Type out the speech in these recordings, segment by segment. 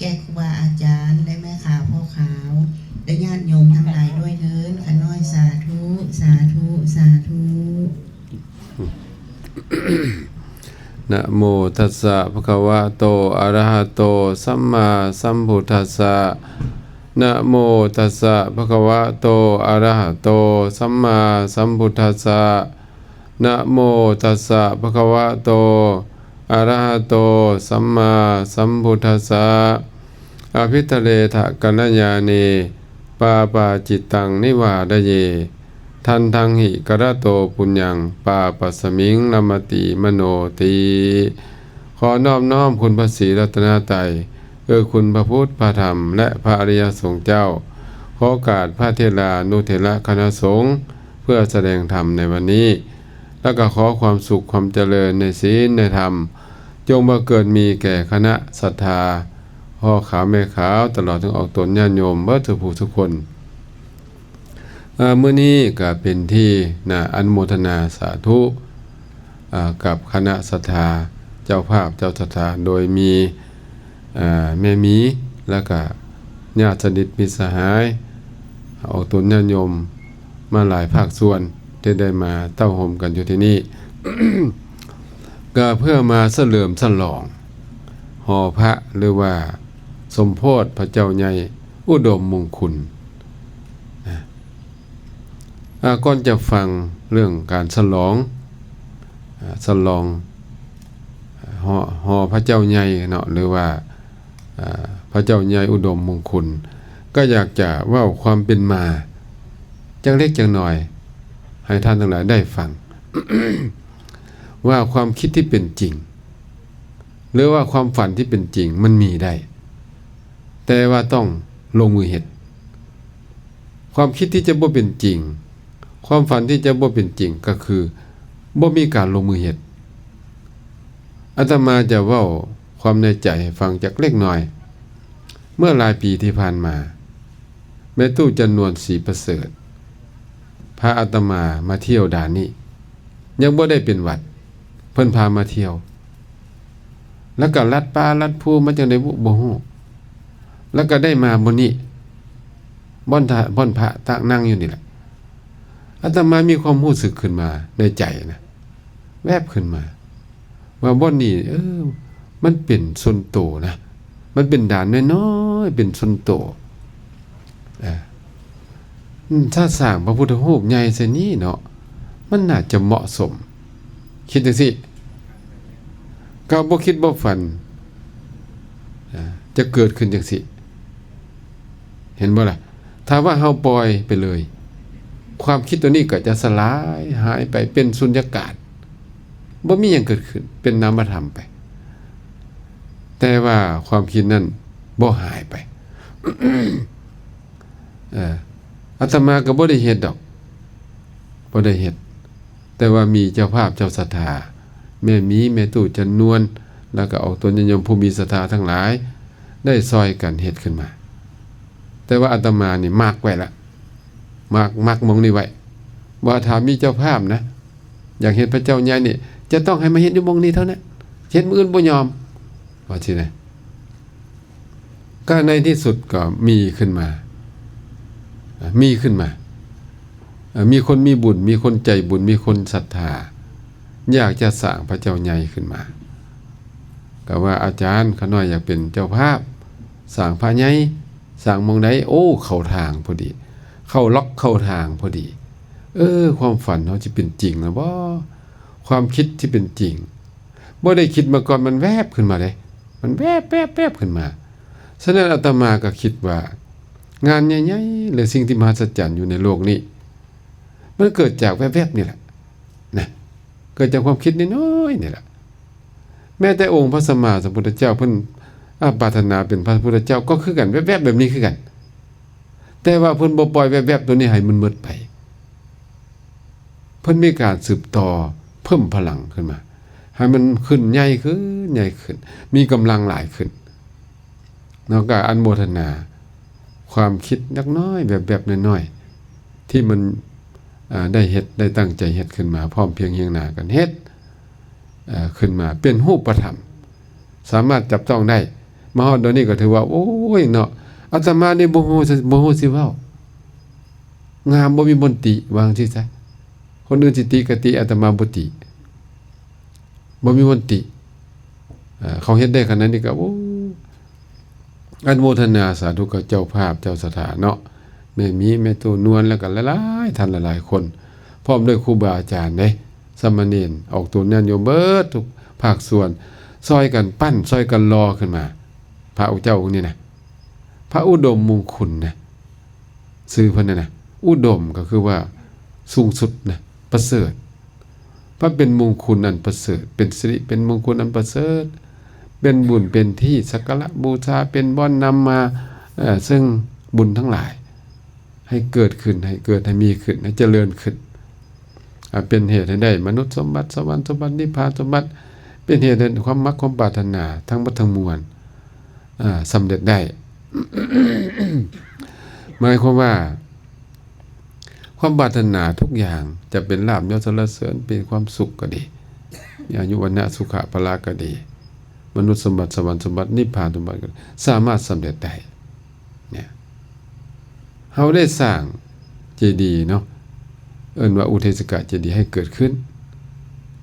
ແກ່ຄູບາອາຈານ ແລະແມ່ຂາວພໍ່ຂາວ ແລະຍາດໂຍມທັງຫຼາຍດ້ວຍເທີ້ນ. ຂ້ານ້ອຍ ສາທຸ ສາທຸ ສາທຸ. ນະໂມຕັດສະ ພະຄະວະໂຕ ອະລະຫະໂຕ ສຳມາສຳພຸດທັດສະ. ນະໂມຕັດສະ ພະຄະວະໂຕ ອະລະຫະໂຕ ສຳມາສຳພຸດທັດສະ. ນະໂມຕັດສະ ພະຄະວະໂຕ ອະລະຫະໂຕ ສຳມາສຳພຸດທັດສະ. ອະພິທະເລທະກັນລະຍາເນ ປາປາຈິດຕັງນິວາດະເຍ ທັນທັງຫິກະລະໂຕປຸນຍັງ ປາປັດສະມິງລະມະຕິມະໂນຕິ. ຂໍນອບນ້ອມຄຸນພະສີລັດຕະນະໄຕ, ເອີ ຄຸນພະພຸດ ພະທຳ ແລະ ພະອະລິຍະສົງເຈົ້າ. ຂໍໂອກາດພະເຖລານຸເຖລະຄະນະສົງ ເພື່ອສະແດງທຳໃນວັນນີ້ ແລ້ວກໍຂໍຄວາມສຸກຄວາມຈະເລີນໃນສິນໃນທຳ ຈົ່ງບັງເກີດມີແກ່ຄະນະສັດທາ ພໍ່ຂາວແມ່ຂາວ ຕະຫຼອດເຖິງອອກຕົນຍາດໂຍມເບິດທຸກຜູ້ທຸກຄົນ. ເອີ ມື້ນີ້ກໍເປັນທີ່ໜ້າອະນຸໂມທະນາສາທຸ ເອີ ກັບຄະນະສັດທາ ເຈົ້າພາບເຈົ້າສັດທາ ໂດຍມີ ເອີ ແມ່ໝີ ແລ້ວກະຍາດສະໜິດມິດສະຫາຍ ອອກຕົນຍາດໂຍມມາຫຼາຍພາກສ່ວນ ທີ່ໄດ້ມາເຕົ້າໂຮມກັນຢູ່ທີ່ນີ້ ກໍເພື່ອມາສະເຫຼີມສະຫຼອງຫໍພະ ຫຼືວ່າສົມໂພດພະເຈົ້າໃຫຍ່ອຸດົມມຸງຄຸນນະ. ອາ ກ່ອນຈະຟັງເລື່ອງການສະຫຼອງ ອາ ສະຫຼອງຫໍ ຫໍພະເຈົ້າໃຫຍ່ເນາະ ຫຼືວ່າ ອາ ພະເຈົ້າໃຫຍ່ອຸດົມມຸງຄຸນ ກໍຢາກຈະເວົ້າຄວາມເປັນມາຈັກເລັກຈັກໜ້ອຍ ໃຫ້ທ່ານທັງຫຼາຍໄດ້ຟັງ ວ່າຄວາມຄິດທີ່ເປັນຈິງ ຫຼືວ່າຄວາມຝັນທີ່ເປັນຈິງມັນມີໄດ້ ແຕ່ວ່າຕ້ອງລົງມືເຮັດ. ຄວາມຄິດທີ່ຈະບໍ່ເປັນຈິງ, ຄວາມຝັນທີ່ຈະບໍ່ເປັນຈິງ ກໍຄືບໍ່ມີການລົງມືເຮັດ. ອາດຕະມາຈະເວົ້າຄວາມໃນໃຈໃຫ້ຟັງຈັກເລັກນ້ອຍ. ເມື່ອຫຼາຍປີທີ່ຜ່ານມາ, ແມ່ຕູ້ຈັນນວນ ສີປະເສີດ ພາອາດຕະມາມາທ່ຽວດ່ານນີ້, ຍັງບໍ່ໄດ້ເປັນຫວັດ, ເພິ່ນພາມາທ່ຽວ. ແລ້ວກໍລັດປ່າລັດພູມາຈັ່ງໃດບຸ ບໍ່ຮູ້. ແລ້ວກໍໄດ້ມາບ່ອນນີ້, ບ່ອນທະ ບ່ອນພະຕາງນັ່ງຢູ່ນີ້ແຫຼະ. ອາດຕະມາມີຄວາມຮູ້ສຶກຂຶ້ນມາໃນໃຈນະ, ແວບຂຶ້ນມາ ວ່າບ່ອນນີ້ ເອີ ມັນເປັນສ່ວນໂຕນະ, ມັນເປັນດ່ານນ້ອຍໆ ເປັນສ່ວນໂຕ. ເອີ ຖ້າສ້າງພະພຸດທະຮູບໃຫຍ່ໃສ່ນີ້ເນາະ, ມັນໜ້າຈະເໝາະສົມ. ຄິດຈັ່ງຊີ້, ກໍບໍ່ຄິດບໍ່ຝັນ ເອີ ຈະເກີດຂຶ້ນຈັ່ງຊີ້. ເຫັນບໍ່ລະ? ຖ້າວ່າເຮົາປ່ອຍໄປເລີຍ, ຄວາມຄິດຕົວນີ້ກໍຈະສະຫຼາຍຫາຍໄປເປັນສຸນຍາກາດ, ບໍ່ມີຫຍັງເກີດຂຶ້ນ, ເປັນນາມະທຳໄປ. ແຕ່ວ່າຄວາມຄິດນັ້ນບໍ່ຫາຍໄປ. ເອີ ອາດຕະມາກໍບໍ່ໄດ້ເຮັດດອກ, ບໍ່ໄດ້ເຮັດ. ແຕ່ວ່າມີເຈົ້າພາບເຈົ້າສັດທາ ແມ່ໝີ ແມ່ຕູ້ຈັນນວນ ແລ້ວກໍອອກຕົນຍາດໂຍມຜູ້ມີສັດທາທັງຫຼາຍ ໄດ້ຊ່ອຍກັນເຮັດຂຶ້ນມາ. ແຕ່ວ່າອາດຕະມານີ້ມັກໄວ້ລະ, ມັກ ມັກໝ່ອງນີ້ໄວ້ ວ່າຖ້າມີເຈົ້າພາບນະ ຢາກເຮັດພະເຈົ້າໃຫຍ່ນີ້ ຈະຕ້ອງໃຫ້ມາເຮັດຢູ່ໝ່ອງນີ້ເທົ່ານັ້ນ, ເຮັດມື້ອື່ນບໍ່ຍອມ ວ່າຊີ້ນະ. ກໍໃນທີ່ສຸດກໍມີຂຶ້ນມາ, ມີຂຶ້ນມາ, ມີຄົນມີບຸນ, ມີຄົນໃຈບຸນ, ມີຄົນສັດທາ ຢາກຈະສ້າງພະເຈົ້າໃຫຍ່ຂຶ້ນມາ. ກໍວ່າ ອາຈານ ຂ້ານ້ອຍຢາກເປັນເຈົ້າພາບ ສ້າງພະໃຫຍ່, ສ້າງໝ່ອງໃດ? ໂອ້ ເຂົ້າທາງພໍດີ, ເຂົ້າລັອກເຂົ້າທາງພໍດີ. ເອີ ຄວາມຝັນເຮົາຊິເປັນຈິງແລ້ວບໍ? ຄວາມຄິດຊິເປັນຈິງ? ບໍ່ໄດ້ຄິດມາກ່ອນ, ມັນແວບຂຶ້ນມາເດ້, ມັນແວບໆໆຂຶ້ນມາ. ສະນັ້ນອາດຕະມາກໍຄິດວ່າ ງານໃຫຍ່ໆ ຫຼືສິ່ງທີ່ມະຫັດສະຈັນຢູ່ໃນໂລກນີ້ ມັນເກີດຈາກແວບໆນີ້ແຫຼະນະ, ເກີດຈາກຄວາມຄິດນ້ອຍໆນີ້ແຫຼະ. ແມ້ແຕ່ອົງພະສຳມາສຳພຸດທະເຈົ້າເພິ່ນ ອາ ປາດຖະໜາເປັນພະພຸດທະເຈົ້າກໍຄືກັນ, ແວບໆແບບນີ້ຄືກັນ. ແຕ່ວ່າເພິ່ນບໍ່ປ່ອຍແວບໆຕົວນີ້ໃຫ້ມັນໝົດໄປ. ເພິ່ນມີການສືບຕໍ່ເພີ່ມພະລັງຂຶ້ນມາ, ໃຫ້ມັນຂຶ້ນໃຫຍ່ຂຶ້ນ, ໃຫຍ່ຂຶ້ນ, ມີກຳລັງຫຼາຍຂຶ້ນ. ເນາະ, ກໍອະນຸໂມທະນາຄວາມຄິດເລັກນ້ອຍ, ແວບໆນ້ອຍໆ ທີ່ມັນ ເອີ ໄດ້ເຮັດ, ໄດ້ຕັ້ງໃຈເຮັດຂຶ້ນມາ, ພ້ອມພຽງຮຽງໜ້າກັນເຮັດ ເອີ ຂຶ້ນມາເປັນຮູບປະທຳ, ສາມາດຈັບຕ້ອງໄດ້. ແ ມາຮອດດອນນີ້ກໍຖືວ່າ ໂອ້ຍເນາະ ອາດຕະມານີ້ບໍ່ຮູ້ ບໍ່ຮູ້ຊິເວົ້າ ງາມ ບໍ່ມີບ່ອນຕິ ວ່າຈັ່ງຊີ້ຊະ. ຄົນອື່ນຊິຕິກໍຕິ ອາດຕະມາບໍ່ຕິ ບໍ່ມີບ່ອນຕິ. ເອີ ເຂົາເຮັດໄດ້ຂະໜາດນີ້ກໍ ໂອ້ ອະນຸໂມທະນາສາທຸກັບເຈົ້າພາບເຈົ້າສັດທາເນາະ ແມ່ໝີ ແມ່ຕູ້ນວນ ແລ້ວກໍຫຼາຍໆທ່ານຫຼາຍໆຄົນ ພ້ອມດ້ວຍຄູບາອາຈານເດ້ ສາມະເນນ ອອກຕົນ ຍາດໂຍມເບິດທຸກພາກສ່ວນ ຊ່ອຍກັນປັ້ນ ຊ່ອຍກັນຫຼໍ່ຂຶ້ນມາ ພະເຈົ້າອົງນີ້ນະ ພະອຸດົມມຸງຄຸນນະ ຊື່ເພິ່ນນະນະ ອຸດົມກໍຄືວ່າສູງສຸດນະ ປະເສີດ ພະເປັນມຸງຄຸນອັນປະເສີດ ເປັນສິລິເປັນມຸງຄຸນອັນປະເສີດ ເປັນບຸນເປັນທີ່ສັກກາລະບູຊາ ເປັນບ່ອນນຳມາ ເອີ ເຊິ່ງບຸນທັງຫຼາຍ ໃຫ້ເກີດຂຶ້ນ ໃຫ້ເກີດ ໃຫ້ມີຂຶ້ນ ໃຫ້ຈະເລີນຂຶ້ນ ອາ ເປັນເຫດໃຫ້ໄດ້ມະນຸດສົມບັດ ສະຫວັນສົມບັດ ນິບພານສົມບັດ ເປັນເຫດໃຫ້ຄວາມມັກຄວາມປາດຖະໜາທັງໝົດທັງມວນ ອາ ສຳເລັດໄດ້. ໝາຍຄວາມວ່າ ຄວາມປາດຖະໜາທຸກຢ່າງ ຈະເປັນລາບຍດສັນລະເສີນ ເປັນຄວາມສຸກກໍດີ ມີອາຍຸວັນນະສຸຂະພະລະກໍດີ ມະນຸດສົມບັດ ສະຫວັນສົມບັດ ນິບພານສົມບັດ ສາມາດສຳເລັດໄດ້. ເນຍ ເຮົາໄດ້ສ້າງເຈດີເນາະ ເອີ້ນວ່າອຸເທສະກະເຈດີໃຫ້ເກີດຂຶ້ນ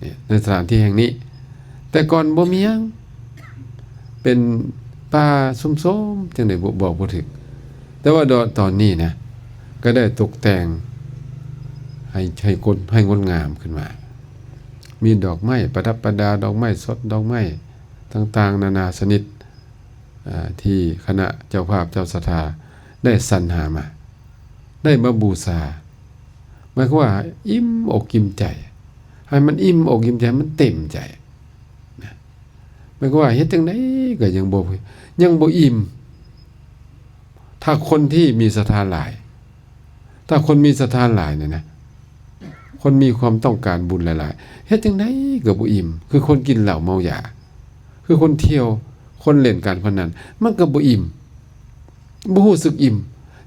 ເນຍ ໃນສະຖານທີ່ແຫ່ງນີ້ ແຕ່ກ່ອນບໍ່ມີຫຍັງ ເປັນປ່າຊຸມໂຊມ ຈັ່ງໃດບໍ່ ບອກບໍ່ຖືກ ແຕ່ວ່າດອນ ຕອນນີ້ນະ ກໍໄດ້ຕົກແຕ່ງໃຫ້ ໃຫ້ກົດ ໃຫ້ງົດງາມຂຶ້ນມາ ມີດອກໄມ້ປະດັບປະດາ ດອກໄມ້ສົດ ດອກໄມ້ຕ່າງໆນານາຊະນິດ ອາ ທີ່ຄະນະເຈົ້າພາບເຈົ້າສັດທາໄດ້ສັນຫາມາ ໄດ້ມາບູຊາ ໝາຍຄວາມວ່າອີ່ມອົກອີ່ມໃຈ ໃຫ້ມັນອີ່ມອົກອີ່ມໃຈ ໃຫ້ມັນເຕັມໃຈນະ ໝາຍຄວາມວ່າເຮັດຈັ່ງໃດກໍຍັງບໍ່ ຍັງບໍ່ອີ່ມ ຖ້າຄົນທີ່ມີສັດທາຫຼາຍ ຖ້າຄົນມີສັດທາຫຼາຍນີ້ນະ ຄົນມີຄວາມຕ້ອງການບຸນຫຼາຍໆ ເຮັດຈັ່ງໃດກໍບໍ່ອີ່ມ ຄືຄົນກິນເຫຼົ້າເມົາຢາ ຄືຄົນທ່ຽວ ຄົນຫຼິ້ນການພະນັນ ມັນກໍບໍ່ອີ່ມ ບໍ່ຮູ້ສຶກອີ່ມ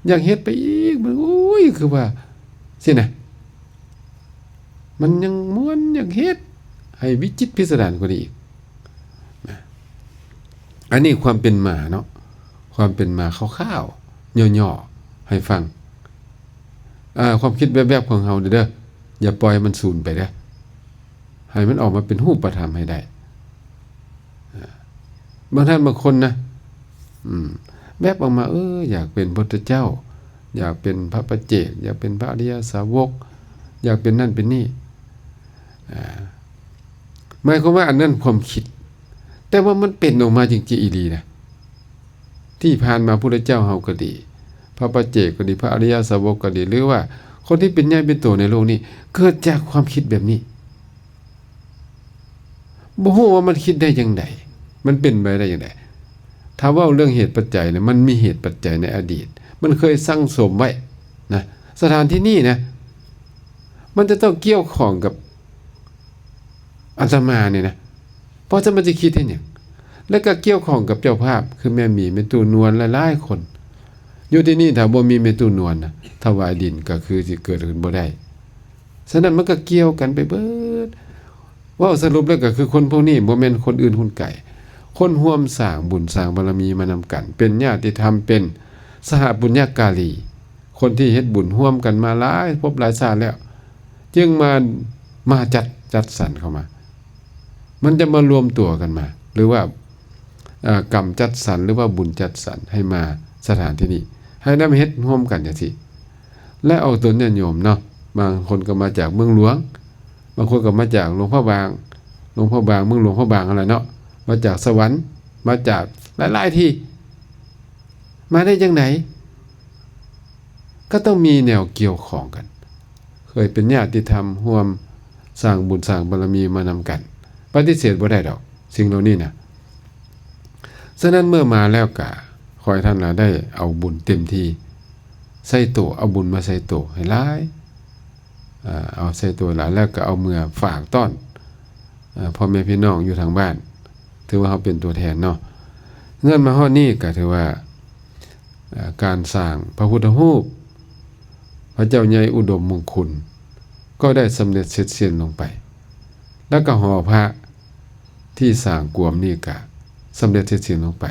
ຢາກເຮັດໄປອີກ ມັນ ໂອ້ຍ ຄືວ່າ ຊີ້ນະ ມັນຍັງມ່ວນ ຢາກເຮັດໃຫ້ວິຈິດພິສະດານກວ່ານີ້ອີກນະ. ອັນນີ້ຄວາມເປັນມາເນາະ ຄວາມເປັນມາຄ່າວໆ ຫຍໍ້ໆ ໃຫ້ຟັງ ອາ ຄວາມຄິດແວບໆຂອງເຮົາເດີ ຢ່າປ່ອຍໃຫ້ມັນສູນໄປເດີ ໃຫ້ມັນອອກມາເປັນຮູບປະທຳໃຫ້ໄດ້. ອາ ບາງທ່ານບາງຄົນນະ ອືມ ແວບອອກມາ ເອີ ຢາກເປັນພຸດທະເຈົ້າ ຢາກເປັນພະປັດເຈກ ຢາກເປັນພະອະລິຍະສາວົກ ຢາກເປັນນັ້ນເປັນນີ້ ອາ ໝາຍຄວາມວ່າອັນນັ້ນຄວາມຄິດ ແຕ່ວ່າມັນເປັນອອກມາຈິງໆອີ່ຫຼີນະ. ທີ່ຜ່ານມາພຸດທະເຈົ້າເຮົາກໍດີ ພະປັດເຈກກໍດີ ພະອະລິຍະສາວົກກໍດີ ຫຼືວ່າຄົນທີ່ເປັນໃຫຍ່ເປັນໂຕໃນໂລກນີ້ ເກີດຈາກຄວາມຄິດແບບນີ້. ບໍ່ຮູ້ວ່າມັນຄິດໄດ້ຈັ່ງໃດ ມັນເປັນໄປໄດ້ຈັ່ງໃດ. ຖ້າເວົ້າເລື່ອງເຫດປັດໄຈນະ ມັນມີເຫດປັດໄຈໃນອະດີດ ມັນເຄີຍສັ່ງສົມໄວ້ນະ ສະຖານທີ່ນີ້ນະ ມັນຈະຕ້ອງກ່ຽວຂ້ອງກັບອາດຕະມານີ້ນະ ເພາະສະມັນຈະຄິດເຮັດຫຍັງ? ແລະກໍກ່ຽວຂ້ອງກັບເຈົ້າພາບ ຄືແມ່ໝີ ແມ່ຕູ້ນວນ ຫຼາຍໆຄົນ ຢູ່ທີ່ນີ້ ຖ້າບໍ່ມີແມ່ຕູ້ນວນນະ ຖວາຍດິນກໍຄືຊິເກີດຂຶ້ນບໍ່ໄດ້. ສະນັ້ນມັນກໍກ່ຽວກັນໄປເບີດ. ເວົ້າສະຫຼຸບແລ້ວກໍຄືຄົນພວກນີ້ບໍ່ແມ່ນຄົນອື່ນຄົນໄກ ຄົນຮ່ວມສ້າງບຸນສ້າງບາລະມີມານຳກັນ ເປັນຍາດຕິທຳ ເປັນສະຫະປຸນຍະກາລີ ຄົນທີ່ເຮັດບຸນຮ່ວມກັນມາຫຼາຍພົບຫຼາຍຊາດແລ້ວ ຈຶ່ງມາ ມາຈັດ ຈັດສັນເຂົ້າມາ ມັນຈະມາລວມຕົວກັນມາ ຫຼືວ່າ ເອີ ກຳຈັດສັນ ຫຼືວ່າບຸນຈັດສັນໃຫ້ມາສະຖານທີ່ນີ້ ໃຫ້ນຳເຮັດຮ່ວມກັນຈັ່ງຊີ້ ແລະອອກຕົນຍາດໂຍມເນາະ ບາງຄົນກໍມາຈາກເມືອງຫຼວງ ບາງຄົນກໍມາຈາກຫຼວງພະບາງ ຫຼວງພະບາງ ເມືອງຫຼວງພະບາງຫັ້ນແຫຼະເນາະ ມາຈາກສະຫວັນ ມາຈາກຫຼາຍໆທີ່ ມາໄດ້ຈັ່ງໃດ? ກໍຕ້ອງມີແນວກ່ຽວຂ້ອງກັນ ເຄີຍເປັນຍາດຕິທຳຮ່ວມສ້າງບຸນສ້າງບາລະມີມານຳກັນ ປະຕິເສດບໍ່ໄດ້ດອກສິ່ງເຫຼົ່ານີ້ນະ. ສະນັ້ນເມື່ອມາແລ້ວກະຂໍໃຫ້ທ່ານລະໄດ້ເອົາບຸນເຕັມທີ່ໃສ່ໂຕ ເອົາບຸນມາໃສ່ໂຕໃຫ້ຫຼາຍ ເອົາໃສ່ໂຕຫຼາຍ ແລ້ວກໍເອົາເມືອຝາກຕ້ອນ ເອີ ພໍ່ແມ່ພີ່ນ້ອງຢູ່ທາງບ້ານ ຖືວ່າເຮົາເປັນຕົວແທນເນາະ. ເງິນມາຮອດນີ້ກໍຖືວ່າ ເອີ ການສ້າງພະພຸດທະຮູບພະເຈົ້າໃຫຍ່ອຸດົມມຸງຄຸນ ກໍໄດ້ສຳເລັດເສັດສິ້ນລົງໄປ ແລ້ວກໍຫໍພະທີ່ສ້າງກວມນີ້ກໍສຳເລັດເສັດສິ້ນລົງໄປ.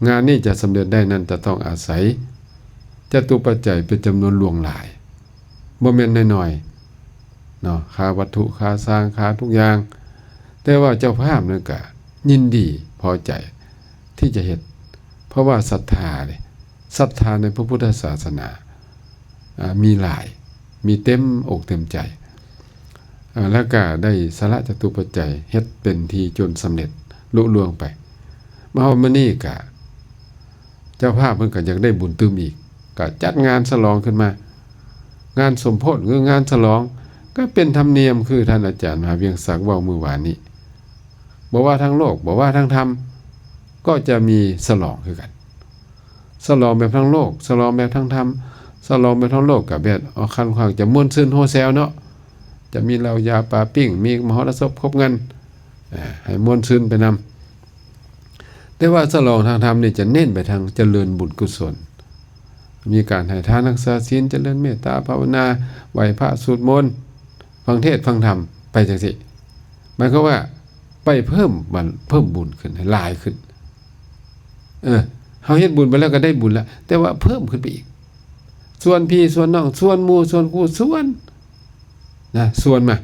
ງານນີ້ຈະສຳເລັດໄດ້ນັ້ນ ຈະຕ້ອງອາໄສຈະຕຸປັດໄຈເປັນຈຳນວນຫຼວງຫຼາຍ, ບໍ່ແມ່ນນ້ອຍໆເນາະ, ຄ່າວັດຖຸ, ຄ່າຊ່າງ, ຄ່າທຸກຢ່າງ, ແຕ່ວ່າເຈົ້າພາບນັ້ນກະຍິນດີພໍໃຈທີ່ຈະເຮັດ ເພາະວ່າສັດທາເດ້, ສັດທາໃນພະພຸດທະສາສະໜາ ອ່າ ມີຫຼາຍ, ມີເຕັມອົກເຕັມໃຈ, ອ່າ ແລ້ວກະໄດ້ສະຫຼະຈະຕຸປັດໄຈ ເຮັດເປັນທີ່ຈົນສຳເລັດລຸລ່ວງໄປ. ມາຮອດມື້ນີ້ກະ ເຈົ້າພາບເພິ່ນກະຢາກໄດ້ບຸນຕື່ມອີກ, ກະຈັດງານສະຫຼອງຂຶ້ນມາ, ງານສົມໂພດ ຫຼື ງານສະຫຼອງ ກະເປັນທຳນຽມ ຄືທ່ານອາຈານມະຫາວຽງສັກເວົ້າມື້ວານນີ້, ບໍ່ວ່າທາງໂລກ ບໍ່ວ່າທາງທຳ ກໍຈະມີສະຫຼອງຄືກັນ. ສະຫຼອງແບບທາງໂລກ, ສະຫຼອງແບບທາງທຳ. ສະຫຼອງແບບທາງໂລກກະແບບ ເອົາ ຄ່ອນຂ້າງຈະມ່ວນຊື່ນໂຮແຊວເນາະ, ຈະມີເຫຼົ້າຢາປາປີ້ງ, ມີມະຫົລະສົບຄົບງັນ ເອີ ໃຫ້ມ່ວນຊື່ນໄປນຳ. ແຕ່ວ່າສະຫຼອງທາງທຳນີ້ຈະເນັ້ນໄປທາງຈະເລີນບຸນກຸສົນ, ມີການໃຫ້ທານ, ຮັກສາສິນ, ຈະເລີນເມດຕາພາວະນາ, ໄຫວ້ພະ, ສູດມົນ, ຟັງເທດຟັງທຳ ໄປຈັ່ງຊີ້. ໝາຍຄວາມວ່າໄປເພີ່ມ ເພີ່ມບຸນຂຶ້ນໃຫ້ຫຼາຍຂຶ້ນ. ເອີ ເຮົາເຮັດບຸນໄປແລ້ວກໍໄດ້ບຸນລະ, ແຕ່ວ່າເພີ່ມຂຶ້ນໄປອີກ. ຊວນພີ່ຊວນນ້ອງ, ຊວນໝູ່ຊວນຄູ່, ຊວນນະ, ຊວນມາ.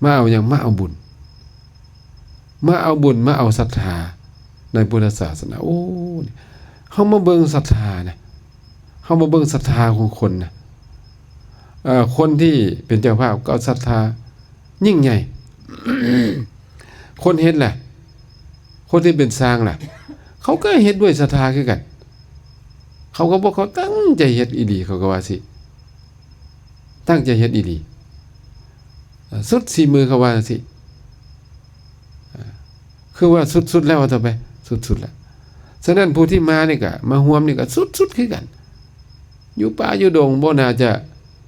ມາເອົາຫຍັງ? ມາເອົາບຸນ. ມາເອົາບຸນ, ມາເອົາສັດທາໃນພຸດທະສາສະໜາ. ໂອ້ ເຮົາມາເບິ່ງສັດທານະ, ເຮົາມາເບິ່ງສັດທາຂອງຄົນນະ. ເອີ ຄົນທີ່ເປັນເຈົ້າພາບກໍສັດທາຍິ່ງໃຫຍ່. ຄົນເຮັດລະ? ຄົນທີ່ເປັນຊ່າງລະ? ເຂົາກໍເຮັດດ້ວຍສັດທາຄືກັນ. ເຂົາກໍບອກເຂົາຕັ້ງໃຈເຮັດອີ່ຫຼີ, ເຂົາກໍວ່າຊິ ຕັ້ງໃຈເຮັດອີ່ຫຼີ, ສຸດສີມື ເຂົາວ່າຈັ່ງຊີ້. ຄືວ່າສຸດໆແລ້ວ ວ່າຕໍ່ໄປ ສຸດໆແລ້ວ. ສະນັ້ນ ຜູ້ທີ່ມານີ້ກະ ມາຮ່ວມນີ້ກະສຸດໆຄືກັນ. ຢູ່ປ່າຢູ່ດົງ ບໍ່ໜ້າຈະ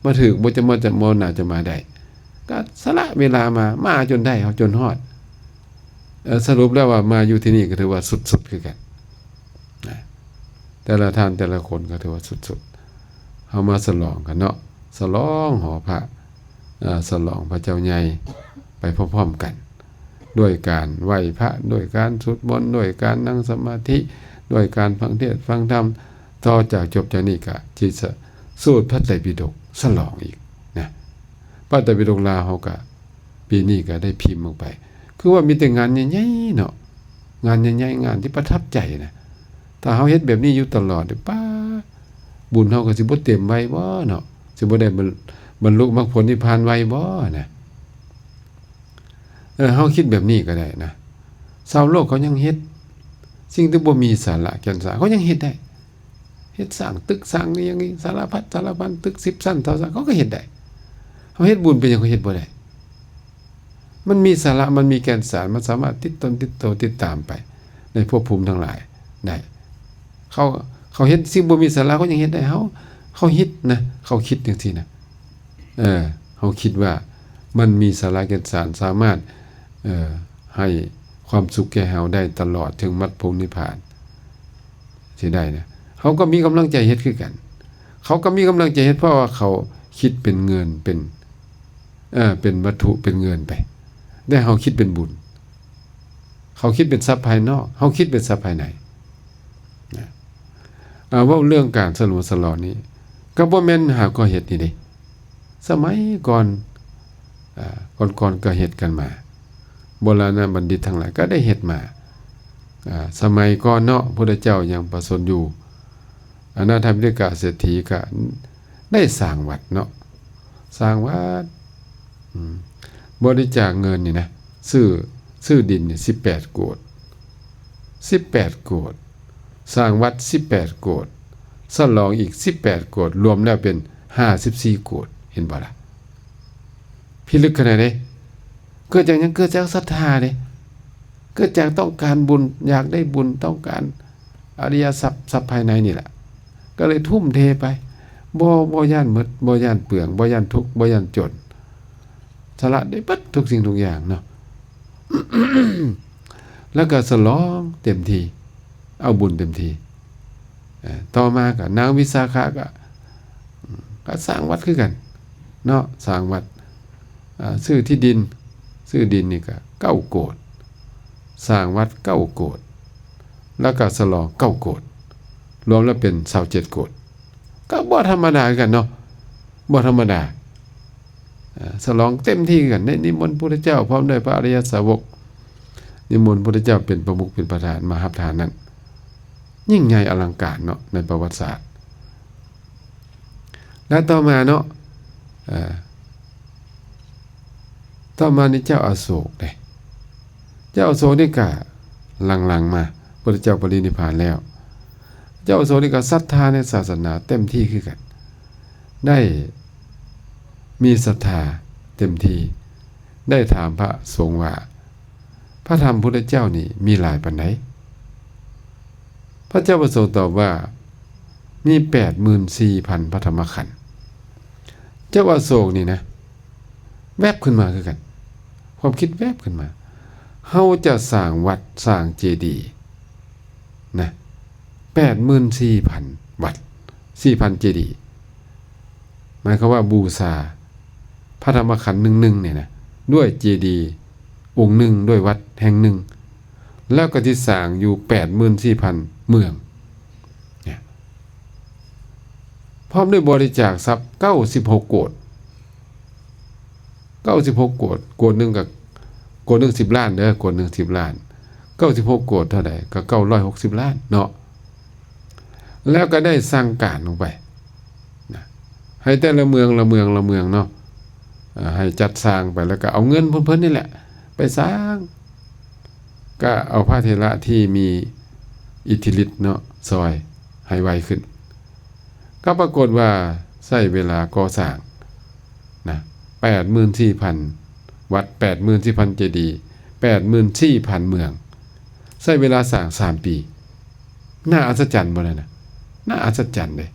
ມາຖືກ, ບໍ່ຈະມາ, ຈະ, ບໍ່ໜ້າຈະມາໄດ້. ກະສະຫຼະເວລາມາ, ມາຈົນໄດ້, ເຮົາຈົນຮອດ. ເອີ ສະຫຼຸບແລ້ວວ່າມາຢູ່ທີ່ນີ້ກໍຖືວ່າສຸດໆຄືກັນນະ. ແຕ່ລະທ່ານແຕ່ລະຄົນກໍຖືວ່າສຸດໆ. ເຮົາມາສະຫຼອງກັນເນາະ, ສະຫຼອງຫໍພະ, ເອີ ສະຫຼອງພະເຈົ້າໃຫຍ່ໄປພ້ອມໆກັນ. ດ້ວຍການໄຫວ້ພະ, ດ້ວຍການສວດມົນ, ດ້ວຍການນັ່ງສະມາທິ, ດ້ວຍການຟັງເທດຟັງທຳ. ຕໍ່ຈາກຈົບຈາກນີ້ກະຊິສະ ສູດພະໄຕປິດົກສະຫຼອງອີກນະ. ພະໄຕປິດົກລາວເຮົາກະ ປີນີ້ກໍໄດ້ພິມອອກໄປ, ຄືວ່າມີແຕ່ງານໃຫຍ່ໆເນາະ, ງານໃຫຍ່ໆ ງານທີ່ປະທັບໃຈນະ. ຖ້າເຮົາເຮັດແບບນີ້ຢູ່ຕະຫຼອດ ປ້າ ບຸນເຮົາກໍຊິບໍ່ເຕັມໄວບໍ່ເນາະ, ຊິບໍ່ໄດ້ບັນ, ບັນລຸມັກຜົນນິບພານໄວບໍ່ນະ. ເອີ ເຮົາຄິດແບບນີ້ກໍໄດ້ນະ. ຊາວໂລກເຂົາຍັງເຮັດສິ່ງທີ່ບໍ່ມີສາລະແກ່ນສານ, ເຂົາຍັງເຮັດໄດ້. ເຮັດສ້າງຕຶກສ້າງອີ່ຫຍັງອີກ ສາລະພັດສາລະພັນ, ຕຶກສິບຊັ້ນ ຊາວຊັ້ນ ເຂົາກໍເຮັດໄດ້. ເຮົາເຮັດບຸນເປັນຫຍັງເຂົາເຮັດບໍ່ໄດ້? ມັນມີສາລະ, ມັນມີແກ່ນສານ, ມັນສາມາດຕິດຕົນຕິດໂຕ ຕິດຕາມໄປໃນພວກພູມທັງຫຼາຍໄດ້. ເຂົາ, ເຂົາເຮັດສິ່ງບໍ່ມີສາລະ ເຂົາຍັງເຮັດໄດ້. ເຮົາ, ເຮົາຄິດນະ, ເຮົາຄິດຈັ່ງຊີ້ນະ. ເອີ, ເຮົາຄິດວ່າມັນມີສາລະແກ່ນສານ, ສາມາດ, ເອີ, ໃຫ້ຄວາມສຸກແກ່ເຮົາໄດ້ຕະຫຼອດເຖິງມັກຜົນນິບພານຊິໄດ້ນະ, ເຮົາກໍມີກຳລັງໃຈເຮັດຄືກັນ. ເຂົາກໍມີກຳລັງໃຈເຮັດ ເພາະວ່າເຂົາຄິດເປັນເງິນ ເປັນ, ເອີ, ເປັນວັດຖຸ ເປັນເງິນໄປ, ແຕ່ເຮົາຄິດເປັນບຸນ. ເຂົາຄິດເປັນຊັບພາຍນອກ, ເຮົາຄິດເປັນຊັບພາຍໃນນະ. ເວົ້າເລື່ອງການສະຫຼວງສະຫຼອງນີ້ ກໍບໍ່ແມ່ນຫາກໍເຮັດນີ້ເດ້. ສະໄໝກ່ອນ, ອາ, ກ່ອນໆກໍເຮັດກັນມາ, ໂບລານະບັນດິດທັງຫຼາຍກໍໄດ້ເຮັດມາ. ອາ, ສະໄໝກ່ອນເນາະ, ພຸດທະເຈົ້າຍັງປະຊົນຢູ່, ອະນາຖາບິນດາກະເສດຖີກໍໄດ້ສ້າງວັດເນາະ, ສ້າງວັດ, ອືມ, ບໍລິຈາກເງິນນີ້ນະ, ຊື້, ຊື້ດິນນີ້ສິບແປດໂກດ, ສິບແປດໂກດ, ສ້າງວັດສິບແປດໂກດ, ສະຫຼອງອີກສິບແປດໂກດ, ລວມແລ້ວເປັນຫ້າສິບສີ່ໂກດ, ເຫັນບໍ່ລະ? ພິລຶກຂະໜາດໃດ? ເກີດຈາກຫຍັງ? ເກີດຈາກສັດທາເດ້, ເກີດຈາກຕ້ອງການບຸນ, ຢາກໄດ້ບຸນ, ຕ້ອງການອະລິຍະຊັບ, ຊັບພາຍໃນນີ້ແຫຼະ, ກໍເລີຍທຸ່ມເທໄປ, ບໍ່, ບໍ່ຢ້ານໝົດ, ບໍ່ຢ້ານເປືອງ, ບໍ່ຢ້ານທຸກ, ບໍ່ຢ້ານຈົນ, ສະຫຼະໄດ້ເບິດທຸກສິ່ງທຸກຢ່າງເນາະ. ແລ້ວກໍສະຫຼອງເຕັມທີ່, ເອົາບຸນເຕັມທີ່. ເອີ, ຕໍ່ມາກໍນາງວິສາຂະກໍ, ກໍສ້າງວັດຄືກັນເນາະ, ສ້າງວັດ, ອາ, ຊື້ທີ່ດິນ, ຊື້ດິນນີ້ກໍເກົ້າໂກດ, ສ້າງວັດເກົ້າໂກດ, ແລ້ວກໍສະຫຼອງເກົ້າໂກດ ລວມແລ້ວເປັນຊາວເຈັດໂກດ ກໍບໍ່ທຳມະດາຄືກັນເນາະ ບໍ່ທຳມະດາ. ເອີ ສະຫຼອງເຕັມທີ່ຄືກັນ ໄດ້ນິມົນພຸດທະເຈົ້າ ພ້ອມດ້ວຍພະອະລິຍະສາວົກ ນິມົນພຸດທະເຈົ້າເປັນປະມຸກເປັນປະທານມາຮັບທານນັ້ນ ຍິ່ງໃຫຍ່ອະລັງການເນາະ ໃນປະຫວັດສາດ. ແລະຕໍ່ມາເນາະ ເອີ ຕໍ່ມານີ້ເຈົ້າອະໂສກເດ້ ເຈົ້າອະໂສກນີ້ກະຫຼັງໆມາ ພຸດທະເຈົ້າປະລິນິບພານແລ້ວ ເຈົ້າອະໂສກນີ້ກະສັດທາໃນສາສະໜາເຕັມທີ່ຄືກັນ ໄດ້ມີສັດທາເຕັມທີ່ ໄດ້ຖາມພະສົງວ່າ ພະທຳພຸດທະເຈົ້ານີ້ມີຫຼາຍປານໃດ? ພະເຈົ້າປະສົງຕອບວ່າ ມີແປດໝື່ນສີ່ພັນພະທຳມະຂັນ. ເຈົ້າອະໂສກນີ້ນະ ແວບຂຶ້ນມາຄືກັນ ຄວາມຄິດແວບຂຶ້ນມາ ເຮົາຈະສ້າງວັດ ສ້າງເຈດີນະ ແປດໝື່ນສີ່ພັນວັດ ສີ່ພັນເຈດີ ໝາຍຄວາມວ່າບູຊາພະທຳມະຂັນໜຶ່ງໆນີ້ນະ ດ້ວຍເຈດີອົງໜຶ່ງ ດ້ວຍວັດແຫ່ງໜຶ່ງ ແລ້ວກໍຊິສ້າງຢູ່ແປດໝື່ນສີ່ພັນເມືອງ ເນຍ ພ້ອມດ້ວຍບໍລິຈາກຊັບເກົ້າສິບຫົກໂກດ ເກົ້າສິບຫົກໂກດ ໂກດໜຶ່ງກໍ ໂກດໜຶ່ງສິບລ້ານເດີ ໂກດໜຶ່ງສິບລ້ານ ເກົ້າສິບຫົກໂກດເທົ່າໃດ? ກໍເກົ້າຮ້ອຍຫົກສິບລ້ານເນາະ ແລ້ວກໍໄດ້ສັ່ງການລົງໄປນະ ໃຫ້ແຕ່ລະເມືອງ ລະເມືອງ ລະເມືອງເນາະ ເອີ ໃຫ້ຈັດສ້າງໄປ ແລ້ວກໍເອົາເງິນເພິ່ນ ເພິ່ນນີ້ແຫຼະໄປສ້າງ ກໍເອົາພະເຖລະທີ່ມີອິດທິລິດເນາະ ຊ່ອຍໃຫ້ໄວຂຶ້ນ ກໍປາກົດວ່າໃຊ້ເວລາກໍ່ສ້າງນະ ແປດໝື່ນສີ່ພັນວັດ ແປດໝື່ນສີ່ພັນເຈດີ ແປດໝື່ນສີ່ພັນເມືອງ ໃຊ້ເວລາສ້າງສາມປີ. ໜ້າອັດສະຈັນບໍ່ນັ້ນນະ? ໜ້າອັດສະຈັນເດ້.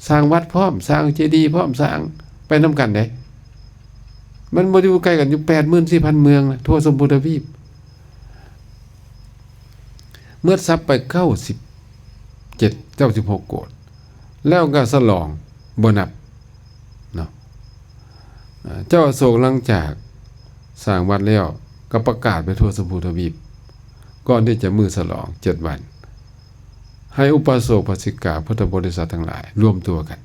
ສ້າງວັດພ້ອມ ສ້າງເຈດີພ້ອມ ສ້າງໄປນຳກັນເດ້. ມັນບໍ່ຢູ່ໄກກັນ ຢູ່ແປດໝື່ນສີ່ພັນເມືອງນະ ທົ່ວຊົມພູທະວີບ. ໝົດຊັບໄປເກົ້າສິບເຈັດ ເກົ້າສິບຫົກໂກດ ແລ້ວກໍສະຫຼອງບໍ່ນັບເນາະ. ເຈົ້າອະໂສກຫຼັງຈາກສ້າງວັດແລ້ວ ກໍປະກາດໄປທົ່ວຊົມພູທະວີບ ກ່ອນທີ່ຈະມື້ສະຫຼອງເຈັດວັນ ໃຫ້ອຸປາສົກ ອຸປາສິກາ ພຸດທະບໍລິສັດທັງຫຼາຍລວມຕົວກັນ.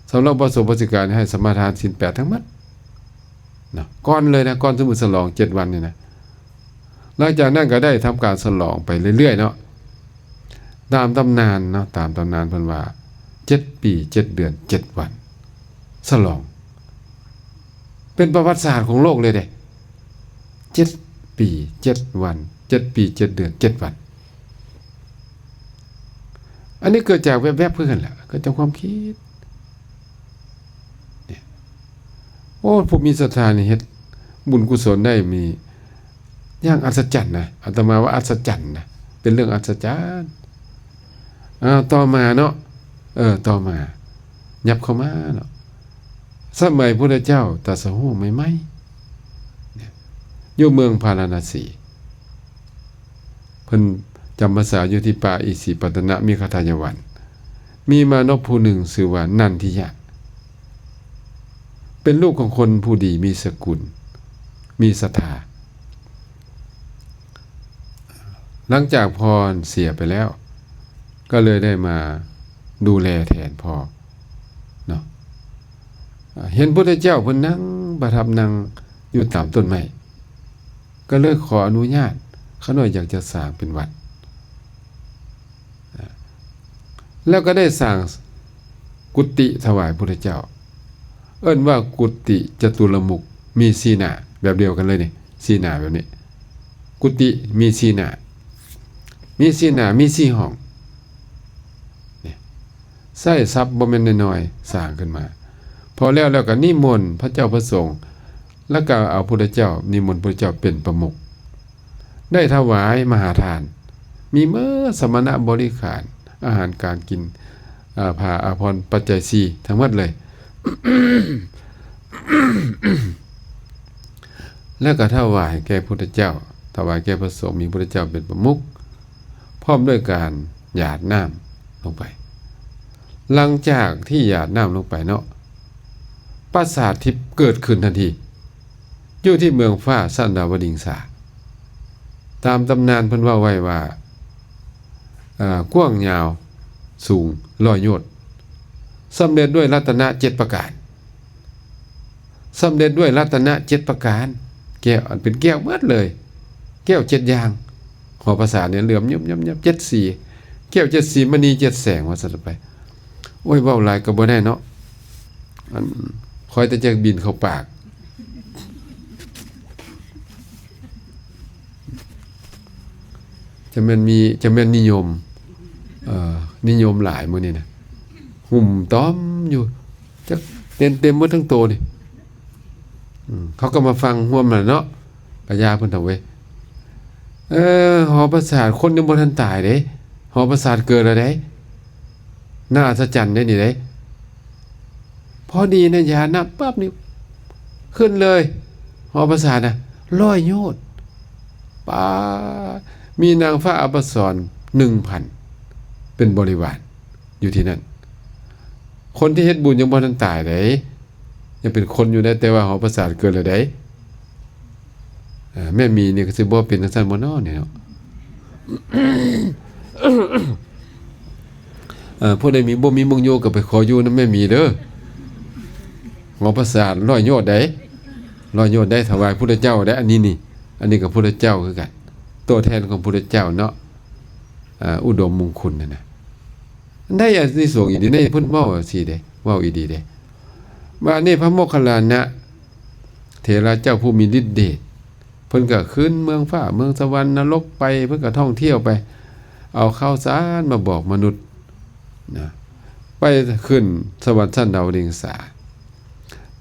ສຳລັບອຸປາສົກ ອຸປາສິການີ້ໃຫ້ສະມາທານສິນແປດທັງໝົດເນາະ ກ່ອນເລີຍນະ ກ່ອນຈະມື້ສະຫຼອງເຈັດວັນນີ້ນະ. ຫຼັງຈາກນັ້ນກໍໄດ້ທຳການສະຫຼອງໄປເລື້ອຍໆເນາະ ຕາມຕຳນານເນາະ ຕາມຕຳນານເພິ່ນວ່າ ເຈັດປີ ເຈັດເດືອນ ເຈັດວັນ ສະຫຼອງ ເປັນປະຫວັດສາດຂອງໂລກເລີຍເດ້ ເຈັດປີ ເຈັດວັນ ເຈັດປີ ເຈັດເດືອນ ເຈັດວັນ. ອັນນີ້ເກີດຈາກແວບໆຄືກັນແຫຼະ ເກີດຈາກຄວາມຄິດ. ໂອ້ ຜູ້ມີສັດທານີ້ເຮັດບຸນກຸສົນໄດ້ມີຢ່າງອັດສະຈັນນະ ອາດຕະມາວ່າອັດສະຈັນນະ ເປັນເລື່ອງອັດສະຈັນ. ອາ ຕໍ່ມາເນາະ ເອີ ຕໍ່ມາ ຫຍັບເຂົ້າມາເນາະ ສະໄໝພຸດທະເຈົ້າຕະສະຮູ້ໃໝ່ໆ ຢູ່ເມືອງພາລານະສີ ເພິ່ນຈຳພັນສາຢູ່ທີ່ປ່າອິສິປະຕະນະມິຄະທາຍະວັນ ມີມານົບຜູ້ໜຶ່ງຊື່ວ່ານັນທິຍະ ເປັນລູກຂອງຄົນຜູ້ດີ ມີສະກຸນ ມີສັດທາ. ຫຼັງຈາກພໍ່ເສຍໄປແລ້ວ ກໍເລີຍໄດ້ມາດູແລແທນພໍ່ເນາະ. ເຫັນພຸດທະເຈົ້າເພິ່ນນັ່ງປະທັບນັ່ງຢູ່ຕາມຕົ້ນໄມ້ ກໍເລີຍຂໍອະນຸຍາດ ຂ້ານ້ອຍຢາກຈະສ້າງເປັນວັດ ແລ້ວກໍໄດ້ສ້າງກຸຕິຖວາຍພຸດທະເຈົ້າ ເອີ້ນວ່າກຸຕິຈະຕຸລະມຸກ ມີສີ່ໜ້າ ແບບດຽວກັນເລີຍນີ້ ສີ່ໜ້າແບບນີ້ ກຸຕິມີສີ່ໜ້າ ມີສີ່ໜ້າ ມີສີ່ຫ້ອງ ນີ້ ໃຊ້ຊັບບໍ່ແມ່ນນ້ອຍໆ ສ້າງຂຶ້ນມາ. ພໍແລ້ວ ແລ້ວກໍນິມົນພະເຈົ້າພະສົງ ແລ້ວກໍເອົາພຸດທະເຈົ້າ ນິມົນພຸດທະເຈົ້າເປັນປະມຸກ ໄດ້ຖວາຍມະຫາທານ ມີໝົດ ສະມະນະບໍລິຂານ ອາຫານການກິນ ອາ ຜ້າອາພອນ ປັດໄຈສີ່ ທັງໝົດເລີຍ ແລ້ວກໍຖວາຍແກ່ພຸດທະເຈົ້າ ຖວາຍແກ່ພະສົງ ມີພຸດທະເຈົ້າເປັນປະມຸກ ພ້ອມດ້ວຍການຫຍາດນ້ຳລົງໄປ. ຫຼັງຈາກທີ່ຫຍາດນ້ຳລົງໄປເນາະ ປາສາດທິບເກີດຂຶ້ນທັນທີ ຢູ່ທີ່ເມືອງຟ້າສັນດາວະດິງສາ. ຕາມຕຳນານເພິ່ນເວົ້າໄວ້ວ່າ ອາ ກວ້າງຍາວສູງຮ້ອຍໂຍດ, ສຳເລັດດ້ວຍລັດຕະນະເຈັດປະການ, ສຳເລັດດ້ວຍລັດຕະນະເຈັດປະການ, ແກ້ວອັນເປັນແກ້ວໝົດເລີຍ, ແກ້ວເຈັດຢ່າງ, ຫໍປາສາດນີ້ເຫຼື້ອມຍຸບໆໆ ເຈັດສີ, ແກ້ວເຈັດສີ ມະນີເຈັດແສງ ວ່າຊັ້ນໄປ. ໂອ້ຍ ເວົ້າຫຼາຍກໍບໍ່ໄດ້ເນາະ, ອັນ ຂ້ອຍແຕ່ຈະບິນເຂົ້າປາກ. ຈະແມ່ນມີ ຈະແມ່ນນິຍົມ ເອີ ນິຍົມຫຼາຍມື້ນີ້ນະ, ຫຸ້ມຕ້ອມຢູ່ ຈັກເຕັມ ເຕັມໝົດທັງໂຕນີ້. ອືມ ເຂົາກໍມາຟັງຮ່ວມຫັ້ນລະເນາະ, ກະຢ່າເພິ່ນເຖາະເວີຍ. ເອີ ຫໍປາສາດ ຄົນຍັງບໍ່ທັນຕາຍເດ້, ຫໍປາສາດເກີດແລ້ວເດ້, ໜ້າອັດສະຈັນເດ້ນີ້ເດ້. ພໍດີນະ ຍານະປັບນີ້ ຂຶ້ນເລີຍ, ຫໍປາສາດນະ ຮ້ອຍໂຍດ. ປາດ ມີນາງຟ້າອາພະສອນໜຶ່ງພັນ ເປັນບໍລິວານຢູ່ທີ່ນັ້ນ. ຄົນທີ່ເຮັດບຸນຍັງບໍ່ທັນຕາຍເດ້, ຍັງເປັນຄົນຢູ່ເດ້, ແຕ່ວ່າຫໍປາສາດເກີດແລ້ວເດ້. ເອີ ແມ່ໝີນີ້ກໍຊິບໍ່ເປັນຈັ່ງຊັ້ນບໍ່ນໍນີ້ເນາະ? ເອີ ຜູ້ໃດມີ ບໍ່ມີໝ່ອງຢູ່ກໍໄປຂໍຢູ່ນຳແມ່ໝີເດີ. ຫໍປາສາດຮ້ອຍໂຍດໃດ໋, ຮ້ອຍໂຍດໃດ໋, ຖວາຍພຸດທະເຈົ້າໃດ໋. ອັນນີ້ນີ້ ອັນນີ້ກໍພຸດທະເຈົ້າຄືກັນ, ຕົວແທນຂອງພຸດທະເຈົ້າເນາະ, ອາ ອຸດົມມຸງຄຸນຫັ້ນນະ. ໄດ້ອານິສົງອີ່ດີເດ້, ເພິ່ນເວົ້າຈັ່ງຊີ້ເດ້, ເວົ້າອີ່ດີເດ້. ບາດນີ້ພະໂມກຄັນລານະເຖລະເຈົ້າຜູ້ມີລິດເດດ ເພິ່ນກໍຂຶ້ນເມືອງຟ້າເມືອງສະຫວັນນະລົກໄປ, ເພິ່ນກໍທ່ອງທ່ຽວໄປ ເອົາຂ່າວສານມາບອກມະນຸດນະ, ໄປຂຶ້ນສະຫວັນຊັ້ນດາວດຶງສາ,